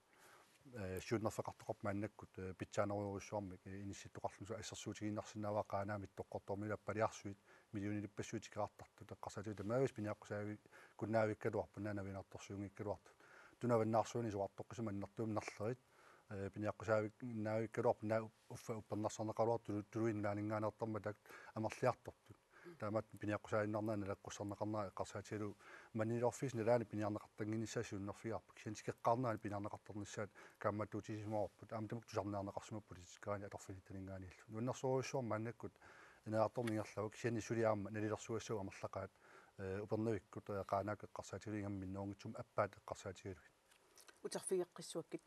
eh, siunnerfeqartoqarpoq maannakkut, eh, pitsaanerujussuarmik, eh, inissittoqarluni assersuutigiinnarsinnaavara Qaanaami Ittoqqortoormiut Appalaarsuit millioniilippassuit tikeraartartut eqqarsaatigalugit tamarmik piniaqqusaavik-, kunnaavikkaluarput naanavianartorsuunngikkaluartut. Tuna avannaarsuani isorartoqqissumik annertuumik nerlerit, eh, piniaqqusaavik-, naavikkaluarput naak uffa uppernarsarneqaraluartut tulu-, tuluit nunaanninngaanneertarmata taakku amerliartortut. Taamaattumik piniaqqusaannarnera nalaqqussarneqarnera eqqarsaatigalugu maniloorfis nalaani piniarneqartannginnissaa siunnerfigaarput. Kisianni tikeqqaarnerani piniarneqartarnissaat kaammattuutisimavarput. Aamma tamakku tusarniarneqarsimapput politikerinik atorfilittaninngaanniillu. Nuannersorujussuarmik maannakkut ineriartorneq ingerlavoq kisianni suli aamma nalilersugassagut amerlaqaat, eh, Upernavikkut, eh, Qaanaaq eqqarsaatigalugit ingammik minnerunngitsumik appaat eqqarsaatigalugit. Uterfigeqqissuakkit.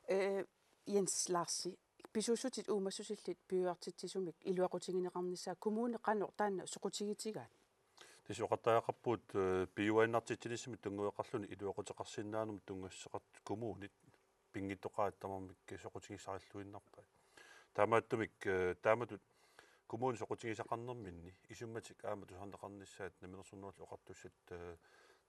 Eh, Jens Larsi, pisuussutit uumassusillit piujuartitsisumik iluaqutigineqarnissaa kommuni qanoq taanna soqutigitigaat? Tassa oqartariaqarpugut, eh, piujuaannartitsinissamik tunngaveqarluni iluaquteqarsinnaanermut tunngassuseqartut kommunit pinngitsoqaat tamarmik soqutigissarilluinnarpaat. Taamaattumik, eh, taamatut kommuni soqutigisaqarnerminni isummatik aamma tusarneqarnissaat Namminersornerullutik Oqartussat, eh,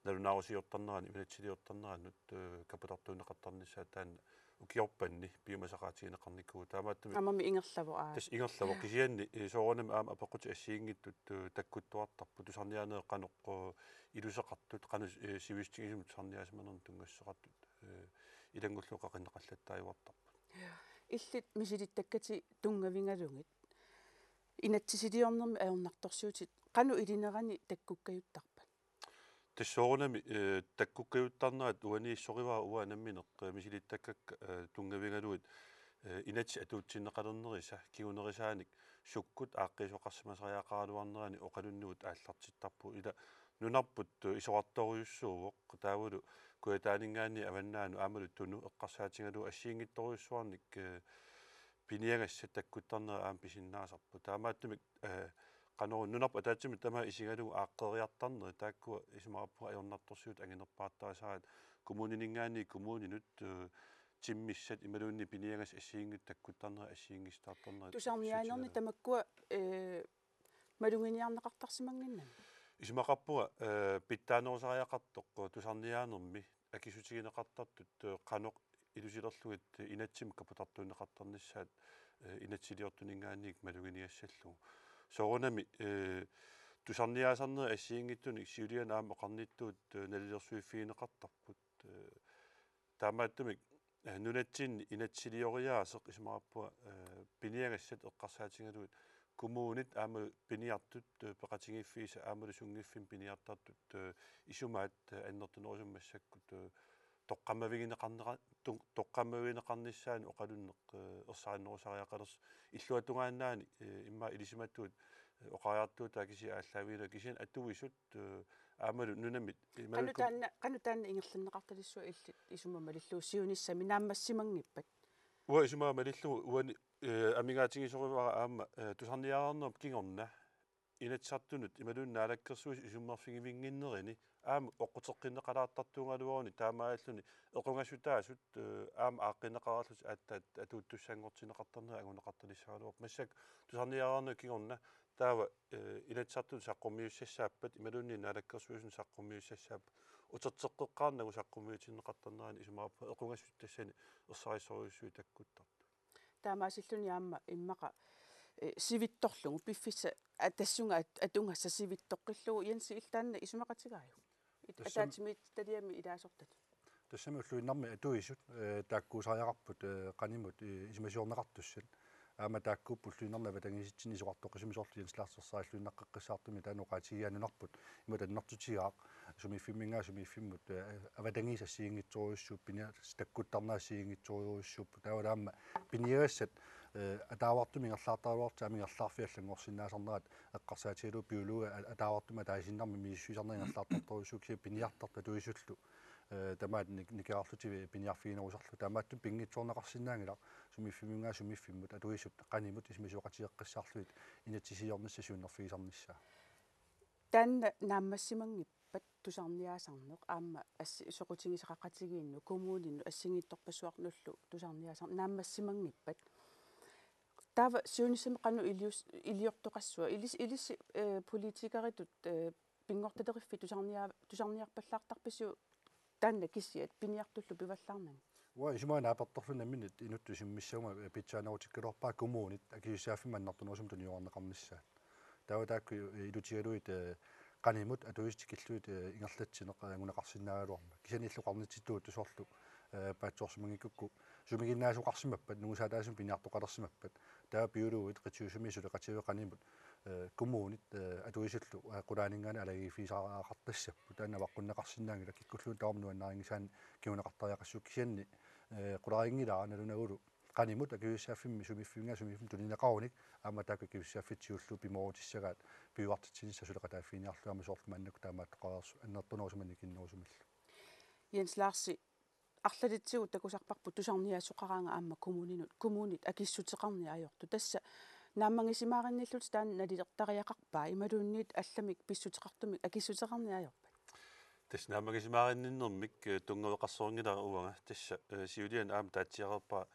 nalunaarusiortarnerani, inatsisiliortarneranut, eh, kaputartuunneqartarnissaat taanna ukiorpanni piumasaqaatigineqarnikuuvoq. Taamaattumik aammami ingerlavoq, aa. Tassa ingerlavoq kisianni, eh, soorunami aamma apeqqutit assigiinngitsut, eh, takkuttuartarput tusarniaanerit qanoq, eh, iluseqartut, qanoq, eh, sivisutigisumik tusarniaasimanermut tunngassuseqartut, eh, ilanngullugu qaqinneqallattaajuartarput. Illit misilittakkatit tunngavigalugit inatsisiliornermi ajornartorsiutit qanoq ilinerani takkukkajuttarpat? Tassa soorunami, eh, takkukkajuttarnerat uaniissorivara uanga nammineq, eh, misilittakkakka, eh, tunngavigalugit, eh, inatsit atuutsinneqalernerisa kingunerisaanik sukkut aaqqiisoqarsimasariaqaraluarnerani oqalunnigut aallartittarpugut. Ila nunarput, eh, isorartorujussuuvoq taavalu Kujataaninngaanniit Avannaanut aammalu Tunut eqqarsaatigalugu assigiinngitsorujussuarnik, eh, piniagassat takkuttarnerat aamma pisinnaasarput. Taamaattumik, eh, qanoruna nunarput ataatsimut tamaat isigalugu aaqqeriartarnerit taakkua isumaqarpunga ajornartorsiutit anginerpaartarisaat kommunininngaanniit kommuninut, eh, timmissat imaluunniit piniagassat assigiinngitsut takkuttarnerat assigiinngisitaartarnerat. Tusarniaanerni tamakkua, eh, maluginiarneqartarsimannginnami? Isumaqarpunga, eh, pitsaanerusariaqartoq tusarniaanermi akissutigineqartartut, eh, qanoq ilusilerlugit inatsimmi kaputartuunneqartarnissaat, eh, inatsisiliortuninngaanniit maluginiassallugu. Soorunami, eh, tusarniaasarnerit assigiinngitsunik siuliani aamma oqarnittut, eh, nalilersuiffigineqartarput, eh, taamaattumik, eh, nunatsinni inatsisilioriaaseq isumaqarpunga, eh, piniagassat eqqarsaatigalugit kommunit aamma piniartut, eh, peqatigiiffiisa aammalu sunngiffimmi piniartartut, eh, isumaat, eh, annertunerusumik massakkut, eh, toqqammavigineqarnera-, tu-, toqqammavigineqarnissaanut oqalunneq, eh, ersarinnerusariaqalersoq illuatungaannaani, eh, immaqa ilisimatut, eh, oqariartuutaat kisiat aallaavigalugit kisianni atuisut, eh, aammalu nunamit, eh, qanoq taanna, qanoq taanna ingerlanneqartalissuaq illit isuma malillugu siunissami naammassimanngippat? Uanga isuma malillugu uani, eh, amigaatigisorivara aamma, eh, tusarniaareernerup kingorna Inatsisartunut imaluunniit Naalakkersuisut isummerfigivinnginnerini aamma oqquteqqinneqalaartartuugaluaruni taamaalilluni equngasutaasut, eh, aamma aaqqinneqarallutik aatsaat atuuttussanngortinneqartarnerat anguneqartalissagaluarpoq. Massakkut tusarniaareernerup kingorna taava, eh, Inatsisartunut saqqummiussassaappat imaluunniit Naalakkersuisunut saqqummiussassaappat uterteqqeqqaarnagu saqqummiutinneqartarnerani isumaqarpunga equngasut tassani ersarissorujussuit takkuttartut. Taamaasilluni aamma immaqa eh, sivitsorlugu piffissaq, a, tassunga at-, atugassa sivitsoqqillugu. Jensi, illit taanna isumaqatigaajuk? It-, tassami ataatsimiititaliami ilaasortatut. Tassami ulluinnarmi atuisut, eh, taakkuusariaqarput, eh, qanimut, eh, isumasiorneqartussat. Aamma taakkuupput ulluinnarni avatangiisitsinni isorartoqqisimavoq, soorlu Jens Lars ersarillunnaqqeqqissaartumik taanna oqaatigiaannarparput. Imatut annertutigaaq, sumiiffimminngaanniit sumiiffimmut, eh, avatangiisit assigiinngitsorujussuupput, piniartut takkuttarnerat assigiinngitsorujussuupput. Taavalu aamma piniagassat, eh, ataavartumik ingerlaartaraluartut aamma ingerlaarfiit allanngorsinnaasarnerat eqqarsaatigalugu biologi a-, ataavartumik ataasiinnarmik misissuisarneq ingerlaartartorujussuuvoq, kisianni piniartartut atuisullu, eh, tamaat nik-, nikerarlutik piniarfiginerusarlutik. Taamaattumik pinngitsoorneqarsinnaanngilaq sumiiffimminngaanniit sumiiffimmut atuisut qanimut isumasiorneqaqqissaarlugit inatsisiliornissaq siunnerfigisarnissaa. Taanna naammassimanngippat tusarniaasarneq aamma assi-, soqutigisaqaqatigiinnut, kommuninnut assigiittorpassuarnullu tusarniaasarneq naammassimanngippat? Taava siunissami qanoq ilius-, iliortoqassua? Ilis-, ilissi, eh, politikeritut, eh, pinngortitaqqiffik tusarnia-, tusarniarpallaartarpisiuk taanna kisiat piniartullu pivallaarnagit? Uanga isumaga naapertorlunga nammineq inuttut isimmissaguma pitsaanerutikkaluarpara kommunit akisussaaffimmik annertunerusumik tuniorarneqarnissaat. Taava taakku ilutigalugit, eh, qanimut atuisut tikillugit, eh, ingerlatsineq, eh, anguneqarsinnaagaluarmat. Kisianni illit oqarnitsitut soorlu, eh, paatsoorsimanngikkukku sumiginnaasoqarsimappat, nungusaataasumik piniartoqalersimappat. Taava biologit qitiusumi suleqatigalugu qanimut, eh, kommunit, eh, atuisullu, eh, qulaaninngaanniit alagiiffigisariaqartassapput. Taanna avaqqunneqarsinnaanngilaq, kikkulluunniit tamarmik nuannarinngisaannik kinguneqartariaqassapput, kisianni, eh, qularinngilara nalunagulu qanimut akisussaaffimmi sumiiffimmut sumiiffimmut tunineqarunik aamma taakku akisussaaffiit siulliit pimoorutissagaat piuartitsinissaq suleqataaffiginiarlugu aamma soorlu maannakkut taamaattoqareersut annertunerusumik annikinnerusumillu. Jens Larsi, arlalitsigut takusarparput tusarniaasoqaraangat aamma kommuninut, kommunit akissuteqarneq ajortut. Tassa naammagisimaarinniillutit taanna nalilertariaqarpa imaluunniit allamik pissuteqartumik akissuteqarneq ajorpat? Tassa naammagisimaarinninnermik, eh, tunngaveqarsorinngilara uanga. Tassa, eh, siuliani aamma taatsiareerpara,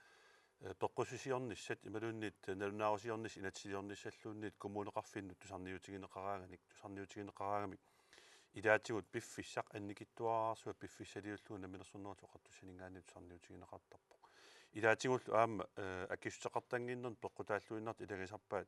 eh, peqqussusiornissat imaluunniit, eh, nalunaarusiornissat inatsisiliornissalluunniit kommuneqarfinnut tusarniutigineqaraanganik, tusarniutigineqaraangamik ilaatigut piffissaq annikitsuararsuaq piffissaliullugu Namminersornerullutik Oqartussaninngaanniit tusarniutigineqartarpoq. Ilaatigullu aamma, eh, akissuteqartannginnermik peqqutaalluinnartut ilagisarpaat,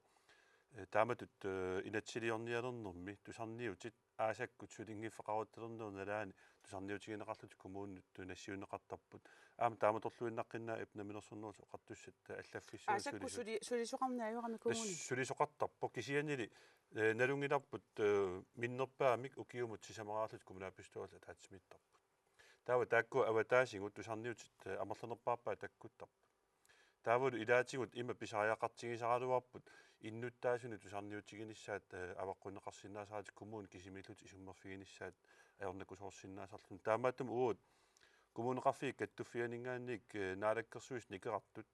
eh, taamatut, eh, inatsisiliornialernermi tusarniutit aasakkut sulinngiffeqaruttalernerup nalaani tusarniutigineqarlutik kommuninut nassiunneqartarput. Aamma taamatorluinnaqqinnaaq ip Namminersornerullutik Oqartussat allaffissuit. Aasakkut sulisut suli-, sulisoqarneq ajorami kommuni? Tassa sulisoqartarpoq, kisiannili, eh, nalunngilarput, eh, minnerpaamik ukiumut sisamaraarlutik kommunalbestyrelsip ataatsimiittarput. Taava taakku avataasigut tusarniutit, eh, amerlanerpaarpaat takkuttarput. Taavalu ilaatigut ima pisariaqartigisaraluarput innuttaasunik tusarniutiginissaat, eh, avaqqunneqarsinnaasaratik kommunit kisimiillutik isummerfiginissaat ajornakusoorsinnaasarluni. Taamaattumik uagut Kommuneqarfiit Kattuffianinngaanniit, eh, Naalakkersuisut nikerartut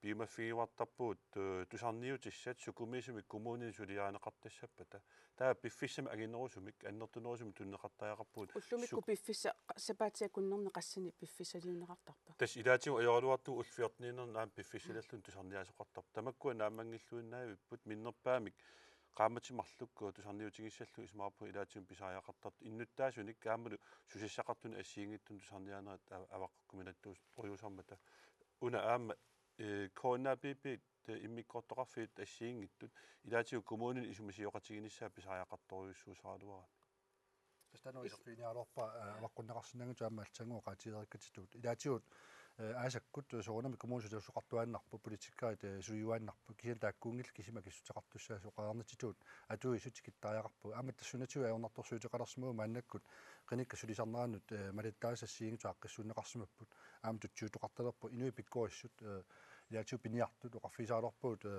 piumaffigiuartarpugut, eh, tusarniutissat sukumiisumik kommunini suliarineqartassappata. Taava piffissami anginerusumik, annertunerusumik tunineqartariaqarpugut. Ullumikkut su- piffissaq sapaatip akunnerni qassini piffissaliunneqartarpa? Tassa ilaatigut ajoraluartumik ullut fjorteniinnarni aamma piffissaliorluni tusarniaasoqartarpoq. Tamakkua naammanngilluinnaavipput minnerpaamik qaammatit marluk tusarniutigissallugu isumaqarpunga ilaatigut pisariaqartartut innuttaasunik aammalu susassaqartunik assigiinngitsunik tusarniaanerat a-, avaqqukkuminattuusorujuusarmata. Una aamma, eh, K N A P P, eh, immikkoortoqarfiit assigiinngitsut ilaatigut kommunini isumasioqatiginissaa pisariaqartorujussuusaraluarami. Tassa taanna iserfiginiaraluarpara, eh, avaqqunneqarsinnaanngitsut aamma allatut oqaatigereerikkatsitut. Ilaatigut, eh, aasakkut, eh, soorunami kommuni sulisoqartuaannarpoq, politikerit, eh, suliuaannarput, kisianni taakkuunngillat kisima akissuteqartussaasoq, oqarnitsitut atuisut tikittariaqarpagut. Aamma tassunatigut ajornartorsiuteqalersimavugut maannakkut qinikkat sulisarnerannut, eh, malittarisat assigiinngitsut aaqqissuunneqarsimapput. Aamma tutsiuttoqartalerpoq inuit pikkorissut, eh, ilaatigut piniartut oqarfigisaraluarpagut, eh,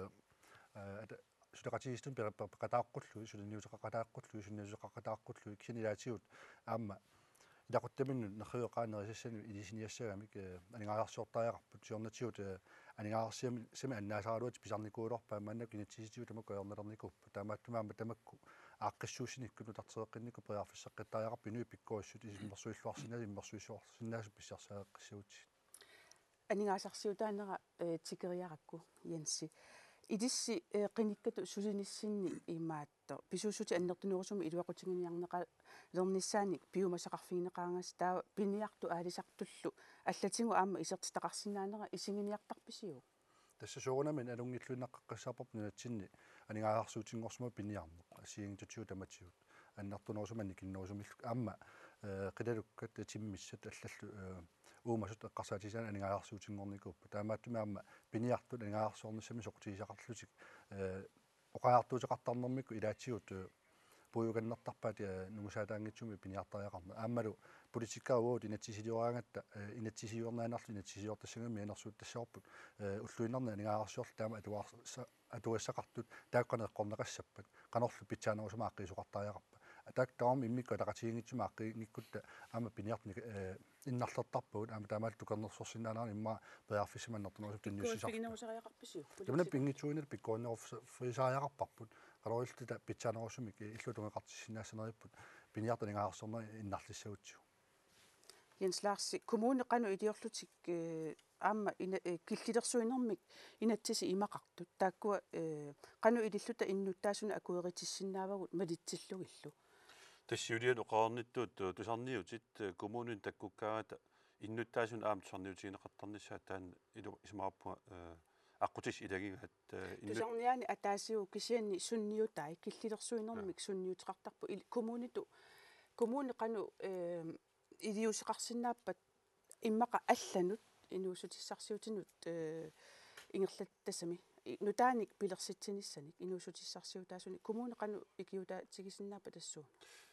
eh, ata-, suleqatigiissitut pe-, pe-, peqataaqqullugit, suliniuteqaqataaqqullugit, suliniuteqaqataaqqullugit, kisianni ilaatigut aamma ilaquttaminnut nerriveqaaq nerisassanut ilisiniassagamik, eh, aningaasarsiortariaqarput, siornatigut, eh, aningaasarsiami-, -sami annaasaraluatik pisarnikuugaluarpaat, maannakkut inatsisitigut tamakku ajornalernikuupput, taamaattumik aamma tamakku aaqqissuussinikkut nutartereqqinnikkut periarfissaqqittariaqarput inuit pikkorissut isummersuilluarsinnaasut, immersuissuarsinnaasut pissarseqqissagutsigit. Aningaasarsiutaanera, eh, tikeriarakku, Jensi. Ilissi, eh, qinikkatut sulinissinni imaattoq pisuussutit annertunerusumik iluaqutiginiarneqalernissaanik piumasaqarfigineqaraangassi, taava piniartut aalisartullu allatigut aamma isertitaqarsinnaanera isiginiartarpisiuk? Tassa soorunami anunngilluinnaqqissaarparput nunatsinni aningaasarsiutinngorsimavoq piniarneq, assigiinngitsutigut tamatigut. Annertunerusumik annikinnerusumillu aamma, eh, qilalukkat, timmissat allallu, eh, uumasut eqqarsaatigisaannik aningaasarsiutinngornikuupput. Taamaattumik aamma piniartut aningaasarsiornissamik soqutigisaqarlutik, eh, oqariartuuteqartarnermikkut ilaatigut, eh, puiukannertarpaat, eh, nungusaataanngitsumik piniartariaqarneq. Aammalu politikkerit uagut inatsisilioraangatta, eh, inatsisiliorniarnerlu inatsisiliortassagami mianersuutassavarput, eh, ulluinnarni aningaasarsiorluta taama atuarsa-, atugassaqartut taakku qanoq eqqorneqassappat, qanorlu pitsaanerusumik aaqqiisoqartariaqarpa. Taakku tamarmik immikkut ataqatigiinngitsumik aaqqiinngikkutta aamma piniartut, eh, innarlertarpagut aamma taamaallaat tukernersorsinnaaneranut immaqa periarfissamik annertunerusumik tunniussisartut. Pikkorissaarfiginerusariaqarpisiuk? Tamanna pinngitsuuinnarluta pikkorinnerusariaqarparput. Qanoq ililluta pitsaanerusumik, eh, illuatungeqartissinnaassaneripput piniartut aningaasarsiornerit innarlissagutsigu. Jens Larsi, kommuni qanoq iliorlutik, eh, aamma ina-, eh, killilersuinermik inatsisit imaqartut. Taakkua, eh, qanoq ililluta innuttaasunut akueritissinnaavagut malitsillugillu. Tassa siuliani oqarnittut, eh, tusarniutit, eh, kommunini takkukkaangata innuttaasunut aamma tusarniutigineqartarnissaat taanna ilu isumaqarpunga, eh, aqqutissat ilagigaat, eh, innu- Tusarniaani ataasiuvoq kisianni sunniutai killilersuinermik. Jaa. Sunniuteqartarput il-, kommunitut, kommuni qanoq, eh, iliuuseqarsinnaappat immaqa allanut inuussutissarsiutinut, eh, ingerlattassami i-, nutaanik pilersitsinissanik inuussutissarsiutaasunik kommuni qanoq ikiuutaatigisinnaappat tassuuna?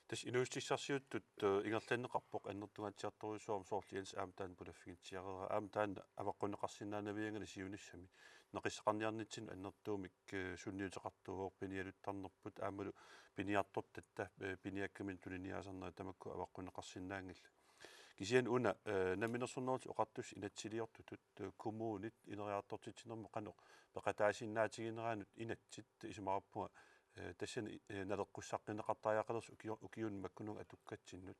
Tassa inuussutissarsiuttut, eh, ingerlanneqarpoq annertungaatsiartorujussuarmik soorlu Jens aamma taanna pulaffigitsiareera aamma taanna avaqqunneqarsinnaanavianngilaq siunissami. Naqissaqarniarnitsinni annertuumik, eh, sunniuteqartuuvoq pinialuttarnerput aammalu piniartortatta, eh, piniakkaminut tuniniaasarnerit tamakku avaqqunneqarsinnaanngillat. Kisianni una, eh, Namminersornerullutik Oqartussat inatsisiliortutut, eh, kommunit ineriartortitsinermut qanoq peqataasinnaatigineranut inatsit isumaqarpunga, eh, tassani, eh, naleqqussaqqinneqartariaqalersoq ukio-, ukiuni makkununnga atukkatsinnut.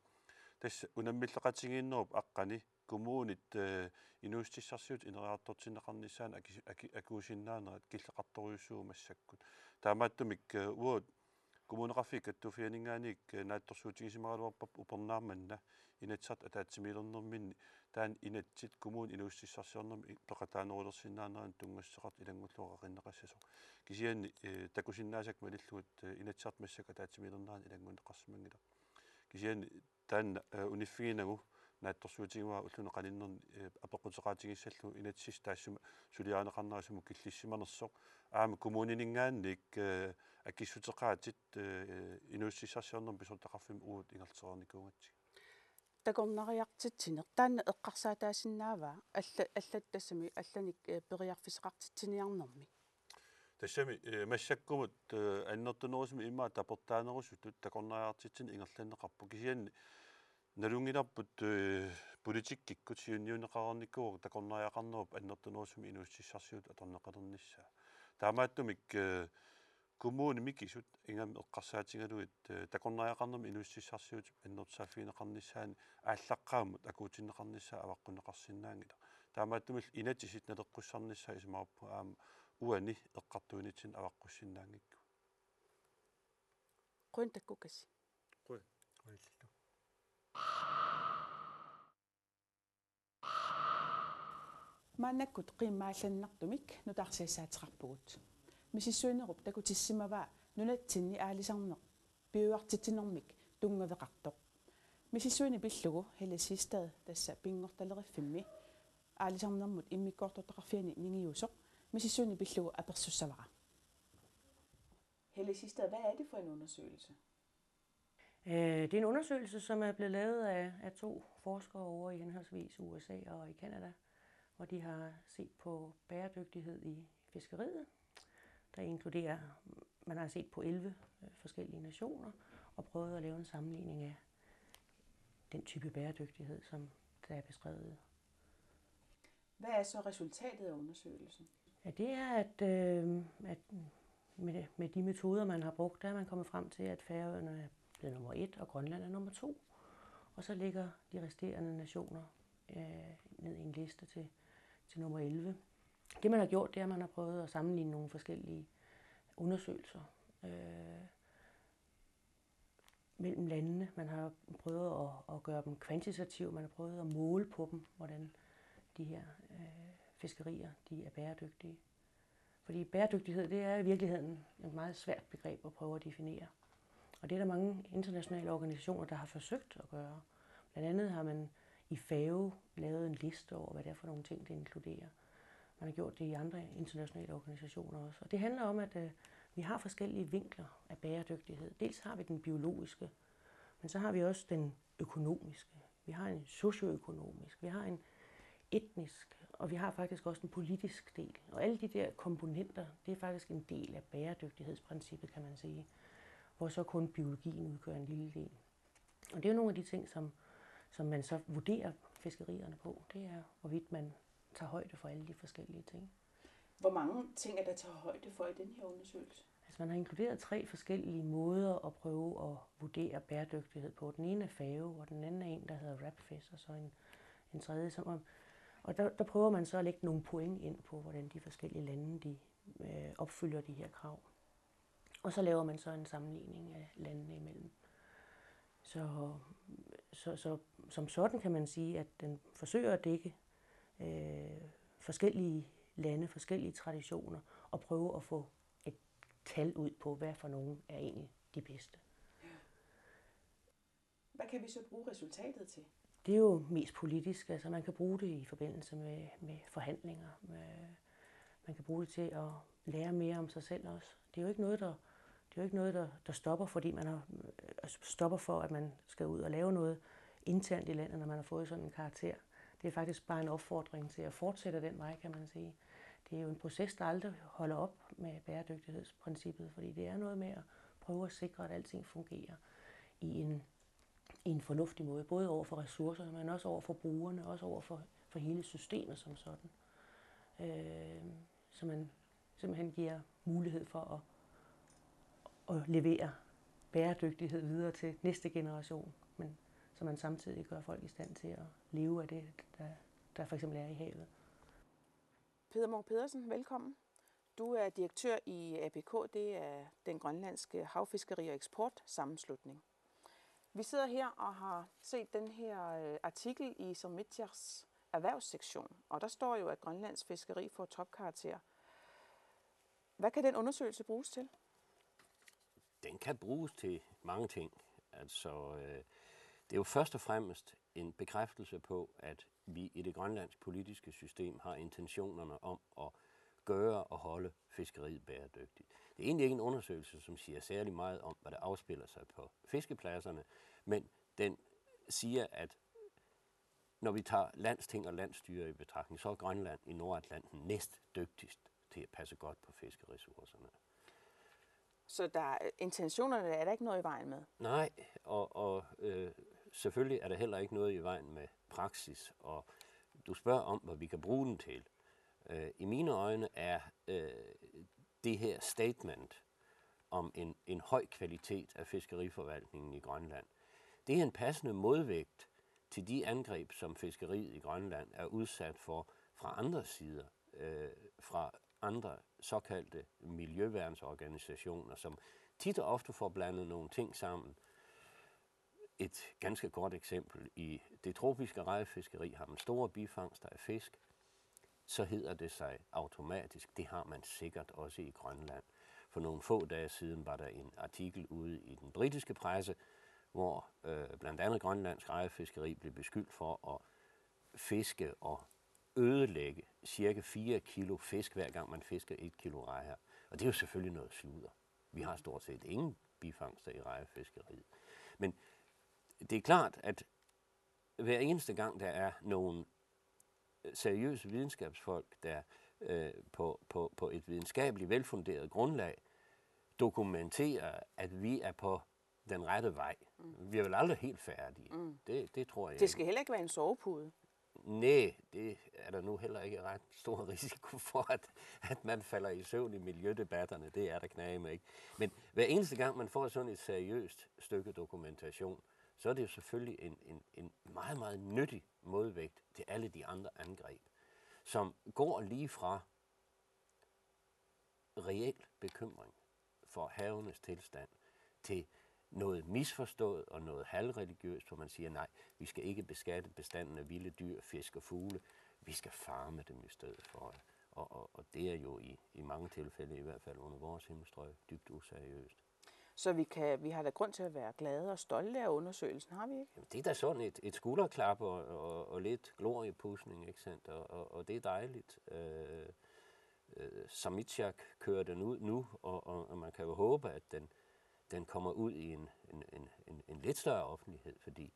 Tassa unammilleqatigiinnerup aqqani kommunit, eh, inuussutissarsiutit ineriartortinneqarnissaannut aki-, aki-, akuusinnaanerat killeqartorujussuuvoq massakkut. Taamaattumik, eh, uagut Kommuneqarfiit Kattuffianninngaanniit, eh, naatsorsuutigisimagaluarparput upernaaq manna Inatsisartut ataatsimiilernerminni taanna inatsit kommunit inuussutissarsiornermi i-, peqataanerulersinnaanerannut tunngassuseqartut ilanngullugu qaqinneqassasoq. Kisianni, eh, takusinnaasakka malillugit, eh, Inatsisartut massakkut ataatsimiilernerannut ilanngunneqarsimanngilaq. Kisianni taanna, eh, uniffiginagu naatsorsuutigaara ulluni qaninnerni, eh, apeqquteqaatigissallugu inatsisissaq taassuma suliarineqarnera sumut killissimanersoq. Aamma kommunininngaanniit, eh, akissuteqaatit, eh, inuussutissarsiornermi pisortaqarfimmut uagut ingerlatereernikuugatsigit. Takornariartitsineq taanna eqqarsaataasinnaavaa alla-, allat tassami allanik, eh, periarfissaqartitsiniarnermi. Tassami, eh, massakkumut, eh, annertunerusumik immaqa tapertaanerusutut takornariartitsineq ingerlanneqarpoq kisianni nalunngilarput, eh, politikkikkut siunniunneqareernikuuvoq takornariaqarnerup annertunerusumik inuussutissarsiutip atorneqalernissaa. Taamaattumik, eh, kommunit mikisut ingammik eqqarsaatigalugit, eh, takornariaqarnermi inuussutissarsiutip annertusaaffigineqarnissaani aallaqqaammut akuutinneqarnissaa avaqqunneqarsinnaanngilaq. Taamaattumillu inatsisit naleqqussarnissaat isumaqarpunga aamma uani eqqartuinitsinni avaqqussinnaanngikkuit. Qujan takkukassi. Qujan. Qujanarlu. Maannakkut qiimmaallannartumik nutaarsiassaateqarpugut. Misissuinerup takutissimavaa nunatsinni aalisarneq piujuartitsinermik tunngaveqartoq. Misissuineq pillugu Helle Siegstad tassa Pinngortitaleriffimmi Aalisarnermut Immikkoortortaqarfiani ningiusoq misissuineq pillugu apersussavara. Helle Siegstad, hvad er det for en undersøgelse? Øh, det er en undersøgelse, som er blevet lavet af, af to forskere over i henholdsvis U S A og i Canada, hvor de har set på bæredygtighed i fiskeriet, der inkluderer, man har set på elleve, øh, forskellige nationer og prøvet at lave en sammenligning af den type bæredygtighed, som der er beskrevet. Hvad er så resultatet af undersøgelsen? Ja, det er, at, øh, at med, med de metoder, man har brugt, der er man kommet frem til, at Færøerne er blevet nummer et, og Grønland er nummer to. Og så ligger de resterende nationer, øh, ned i en liste til, til nummer elleve. Det, man har gjort, det er, at man har prøvet at sammenligne nogle forskellige undersøgelser, øh, mellem landene. Man har prøvet at, at gøre dem kvantitative, man har prøvet at måle på dem, hvordan de her, øh, fiskerier, de er bæredygtige. Fordi bæredygtighed, det er i virkeligheden et meget svært begreb at prøve at definere. Og det er der mange internationale organisationer, der har forsøgt at gøre. Blandt andet har man i FAO lavet en liste over, hvad det er for nogle ting, det inkluderer. Man har gjort det i andre internationale organisationer også. Og det handler om, at øh, vi har forskellige vinkler af bæredygtighed. Dels har vi den biologiske, men så har vi også den økonomiske. Vi har en socioøkonomisk, vi har en etnisk, og vi har faktisk også en politisk del. Og alle de der komponenter, det er faktisk en del af bæredygtighedsprincippet, kan man sige, hvor så kun biologien udgør en lille del. Og det er jo nogle af de ting, som, som man så vurderer fiskerierne på. Det er, hvorvidt man tager højde for alle de forskellige ting. Hvor mange ting er der taget højde for i den her undersøgelse? Altså, man har inkluderet tre forskellige måder at prøve at vurdere bæredygtighed på. Den ene er FAO, og den anden er en, der hedder RAPFIS, og så en, en tredje, som om, og der, der prøver man så at lægge nogle point ind på, hvordan de forskellige lande, de øh, opfylder de her krav. Og så laver man så en sammenligning af landene imellem. Så, så, så som sådan kan man sige, at den forsøger at dække øh, forskellige lande, forskellige traditioner, og prøve at få et tal ud på, hvad for nogen er egentlig de bedste. Hvad kan vi så bruge resultatet til? Det er jo mest politisk. Altså, man kan bruge det i forbindelse med, med forhandlinger. Med, man kan bruge det til at lære mere om sig selv også. Det er jo ikke noget, der, det er jo ikke noget, der, der stopper, fordi man har, øh, stopper for, at man skal ud og lave noget internt i landet, når man har fået sådan en karakter. Det er faktisk bare en opfordring til at fortsætte den vej, kan man sige. Det er jo en proces, der aldrig holder op med bæredygtighedsprincippet, fordi det er noget med at prøve at sikre, at alting fungerer i en, i en fornuftig måde, både over for ressourcerne, men også over for brugerne, også over for, for hele systemet som sådan. Øh, så man simpelthen giver mulighed for at, at levere bæredygtighed videre til næste generation, men så man samtidig gør folk i stand til at leve af det, der, der for eksempel er i havet. Peder Munk Pedersen, velkommen. Du er direktør i A P K, det er den grønlandske havfiskeri- og eksportsammenslutning. Vi sidder her og har set den her øh, artikel i Sermitias erhvervssektion, og der står jo, at Grønlands fiskeri får topkarakter. Hvad kan den undersøgelse bruges til? Den kan bruges til mange ting. Altså, øh, det er jo først og fremmest en bekræftelse på, at vi i det grønlandske politiske system har intentionerne om at gøre og holde fiskeriet bæredygtigt. Det er egentlig ikke en undersøgelse, som siger særlig meget om, hvad der afspiller sig på fiskepladserne, men den siger, at når vi tager landsting og landsstyre i betragtning, så er Grønland i Nordatlanten næst dygtigst til at passe godt på fiskeressourcerne. Så der, intentionerne er der ikke noget i vejen med? Nej, og, og øh, selvfølgelig er der heller ikke noget i vejen med praksis, og du spørger om, hvad vi kan bruge den til. Øh, I mine øjne er øh, det her statement om en, en høj kvalitet af fiskeriforvaltningen i Grønland, det er en passende modvægt til de angreb, som fiskeriet i Grønland er udsat for fra andre sider, øh, fra andre såkaldte miljøværnsorganisationer, som tit og ofte får blandet nogle ting sammen. Et ganske godt eksempel. I det tropiske rejefiskeri har man store bifangster af fisk, så hedder det sig automatisk, det har man sikkert også i Grønland. For nogle få dage siden var der en artikel ude i den britiske presse, hvor øh, blandt andet grønlandsk rejefiskeri blev beskyldt for at fiske og ødelægge cirka fire kilo fisk, hver gang man fisker et kilo rejer. Og det er jo selvfølgelig noget sludder. Vi har stort set ingen bifangster i rejefiskeriet. Men det er klart, at hver eneste gang der er nogle seriøse videnskabsfolk, der øh, på, på, på et videnskabeligt velfunderet grundlag dokumenterer, at vi er på den rette vej. Mm. Vi er vel aldrig helt færdige. Mm. Det, det tror jeg Det skal heller ikke være en sovepude. Nej, det er der nu heller ikke ret stor risiko for, at, at man falder i søvn i miljødebatterne. Det er der knæme ikke. Men hver eneste gang, man får sådan et seriøst stykke dokumentation, så er det jo selvfølgelig en, en, en meget, meget nyttig modvægt til alle de andre angreb, som går lige fra reel bekymring for havenes tilstand til noget misforstået og noget halvreligiøst, hvor man siger, nej, vi skal ikke beskatte bestanden af vilde dyr, fisk og fugle. Vi skal farme dem i stedet for. Og, og, og det er jo i, i mange tilfælde, i hvert fald under vores himmelstrøg, dybt useriøst. Så vi, kan, vi har da grund til at være glade og stolte af undersøgelsen, har vi ikke? Jamen, det er da sådan et, et skulderklap og, og, og lidt gloriepudsning, ikke sandt? Og, og, og det er dejligt. Øh, øh, Samitsjak kører den ud nu, og, og, og man kan jo håbe, at den, den kommer ud i en, en, en, en, en lidt større offentlighed, fordi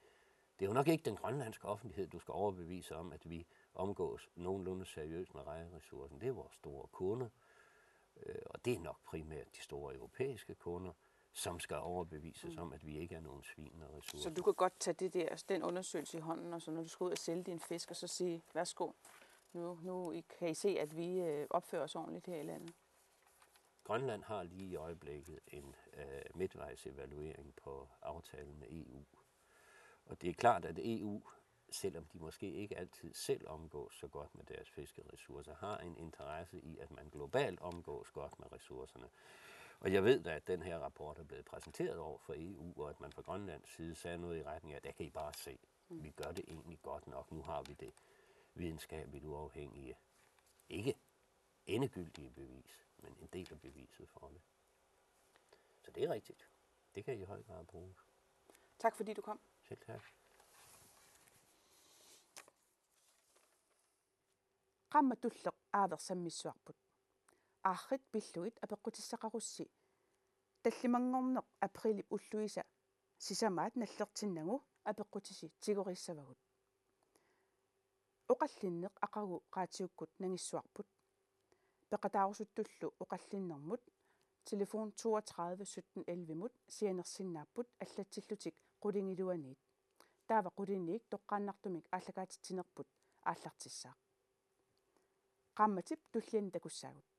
det er jo nok ikke den grønlandske offentlighed, du skal overbevise om, at vi omgås nogenlunde seriøst med rejeressourcen. Det er vores store kunder, øh, og det er nok primært de store europæiske kunder, som skal overbevises om, at vi ikke er nogen svin med ressourcer. Så du kan godt tage det der, den undersøgelse i hånden, og så når du skal ud og sælge din fisk, og så sige, værsgo, nu, nu I- kan I se, at vi øh, opfører os ordentligt her i landet. Grønland har lige i øjeblikket en øh, midtvejsevaluering på aftalen med E U. Og det er klart, at E U, selvom de måske ikke altid selv omgås så godt med deres fiskeressourcer, har en interesse i, at man globalt omgås godt med ressourcerne. Og jeg ved da, at den her rapport er blevet præsenteret over for E U, og at man fra Grønlands side sagde noget i retning af, at der kan I bare se, vi gør det egentlig godt nok. Nu har vi det videnskabeligt uafhængige, ikke endegyldige bevis, men en del af beviset for det. Så det er rigtigt. Det kan i høj grad bruges. Tak fordi du kom. Selv tak. Qaammat tulleq aaversammissuarput. Aarrit pillugit apeqqutissaqarussi tallimanngorneq aprilip ulluisa sisamaat nallertinnagu apeqqutisi tigorissavagut. Oqallinneq aqagu qaatiukkut nangissuarput. Peqataarusuttullu oqallinnermut telefon toogtredive sytten elleve-mut sianersinnaapput allatsillutik qulingiluaniit. Taava quliniik toqqaannartumik aallakaatitsinerput aallartissaaq. Qaammatip tulliani takussaagut.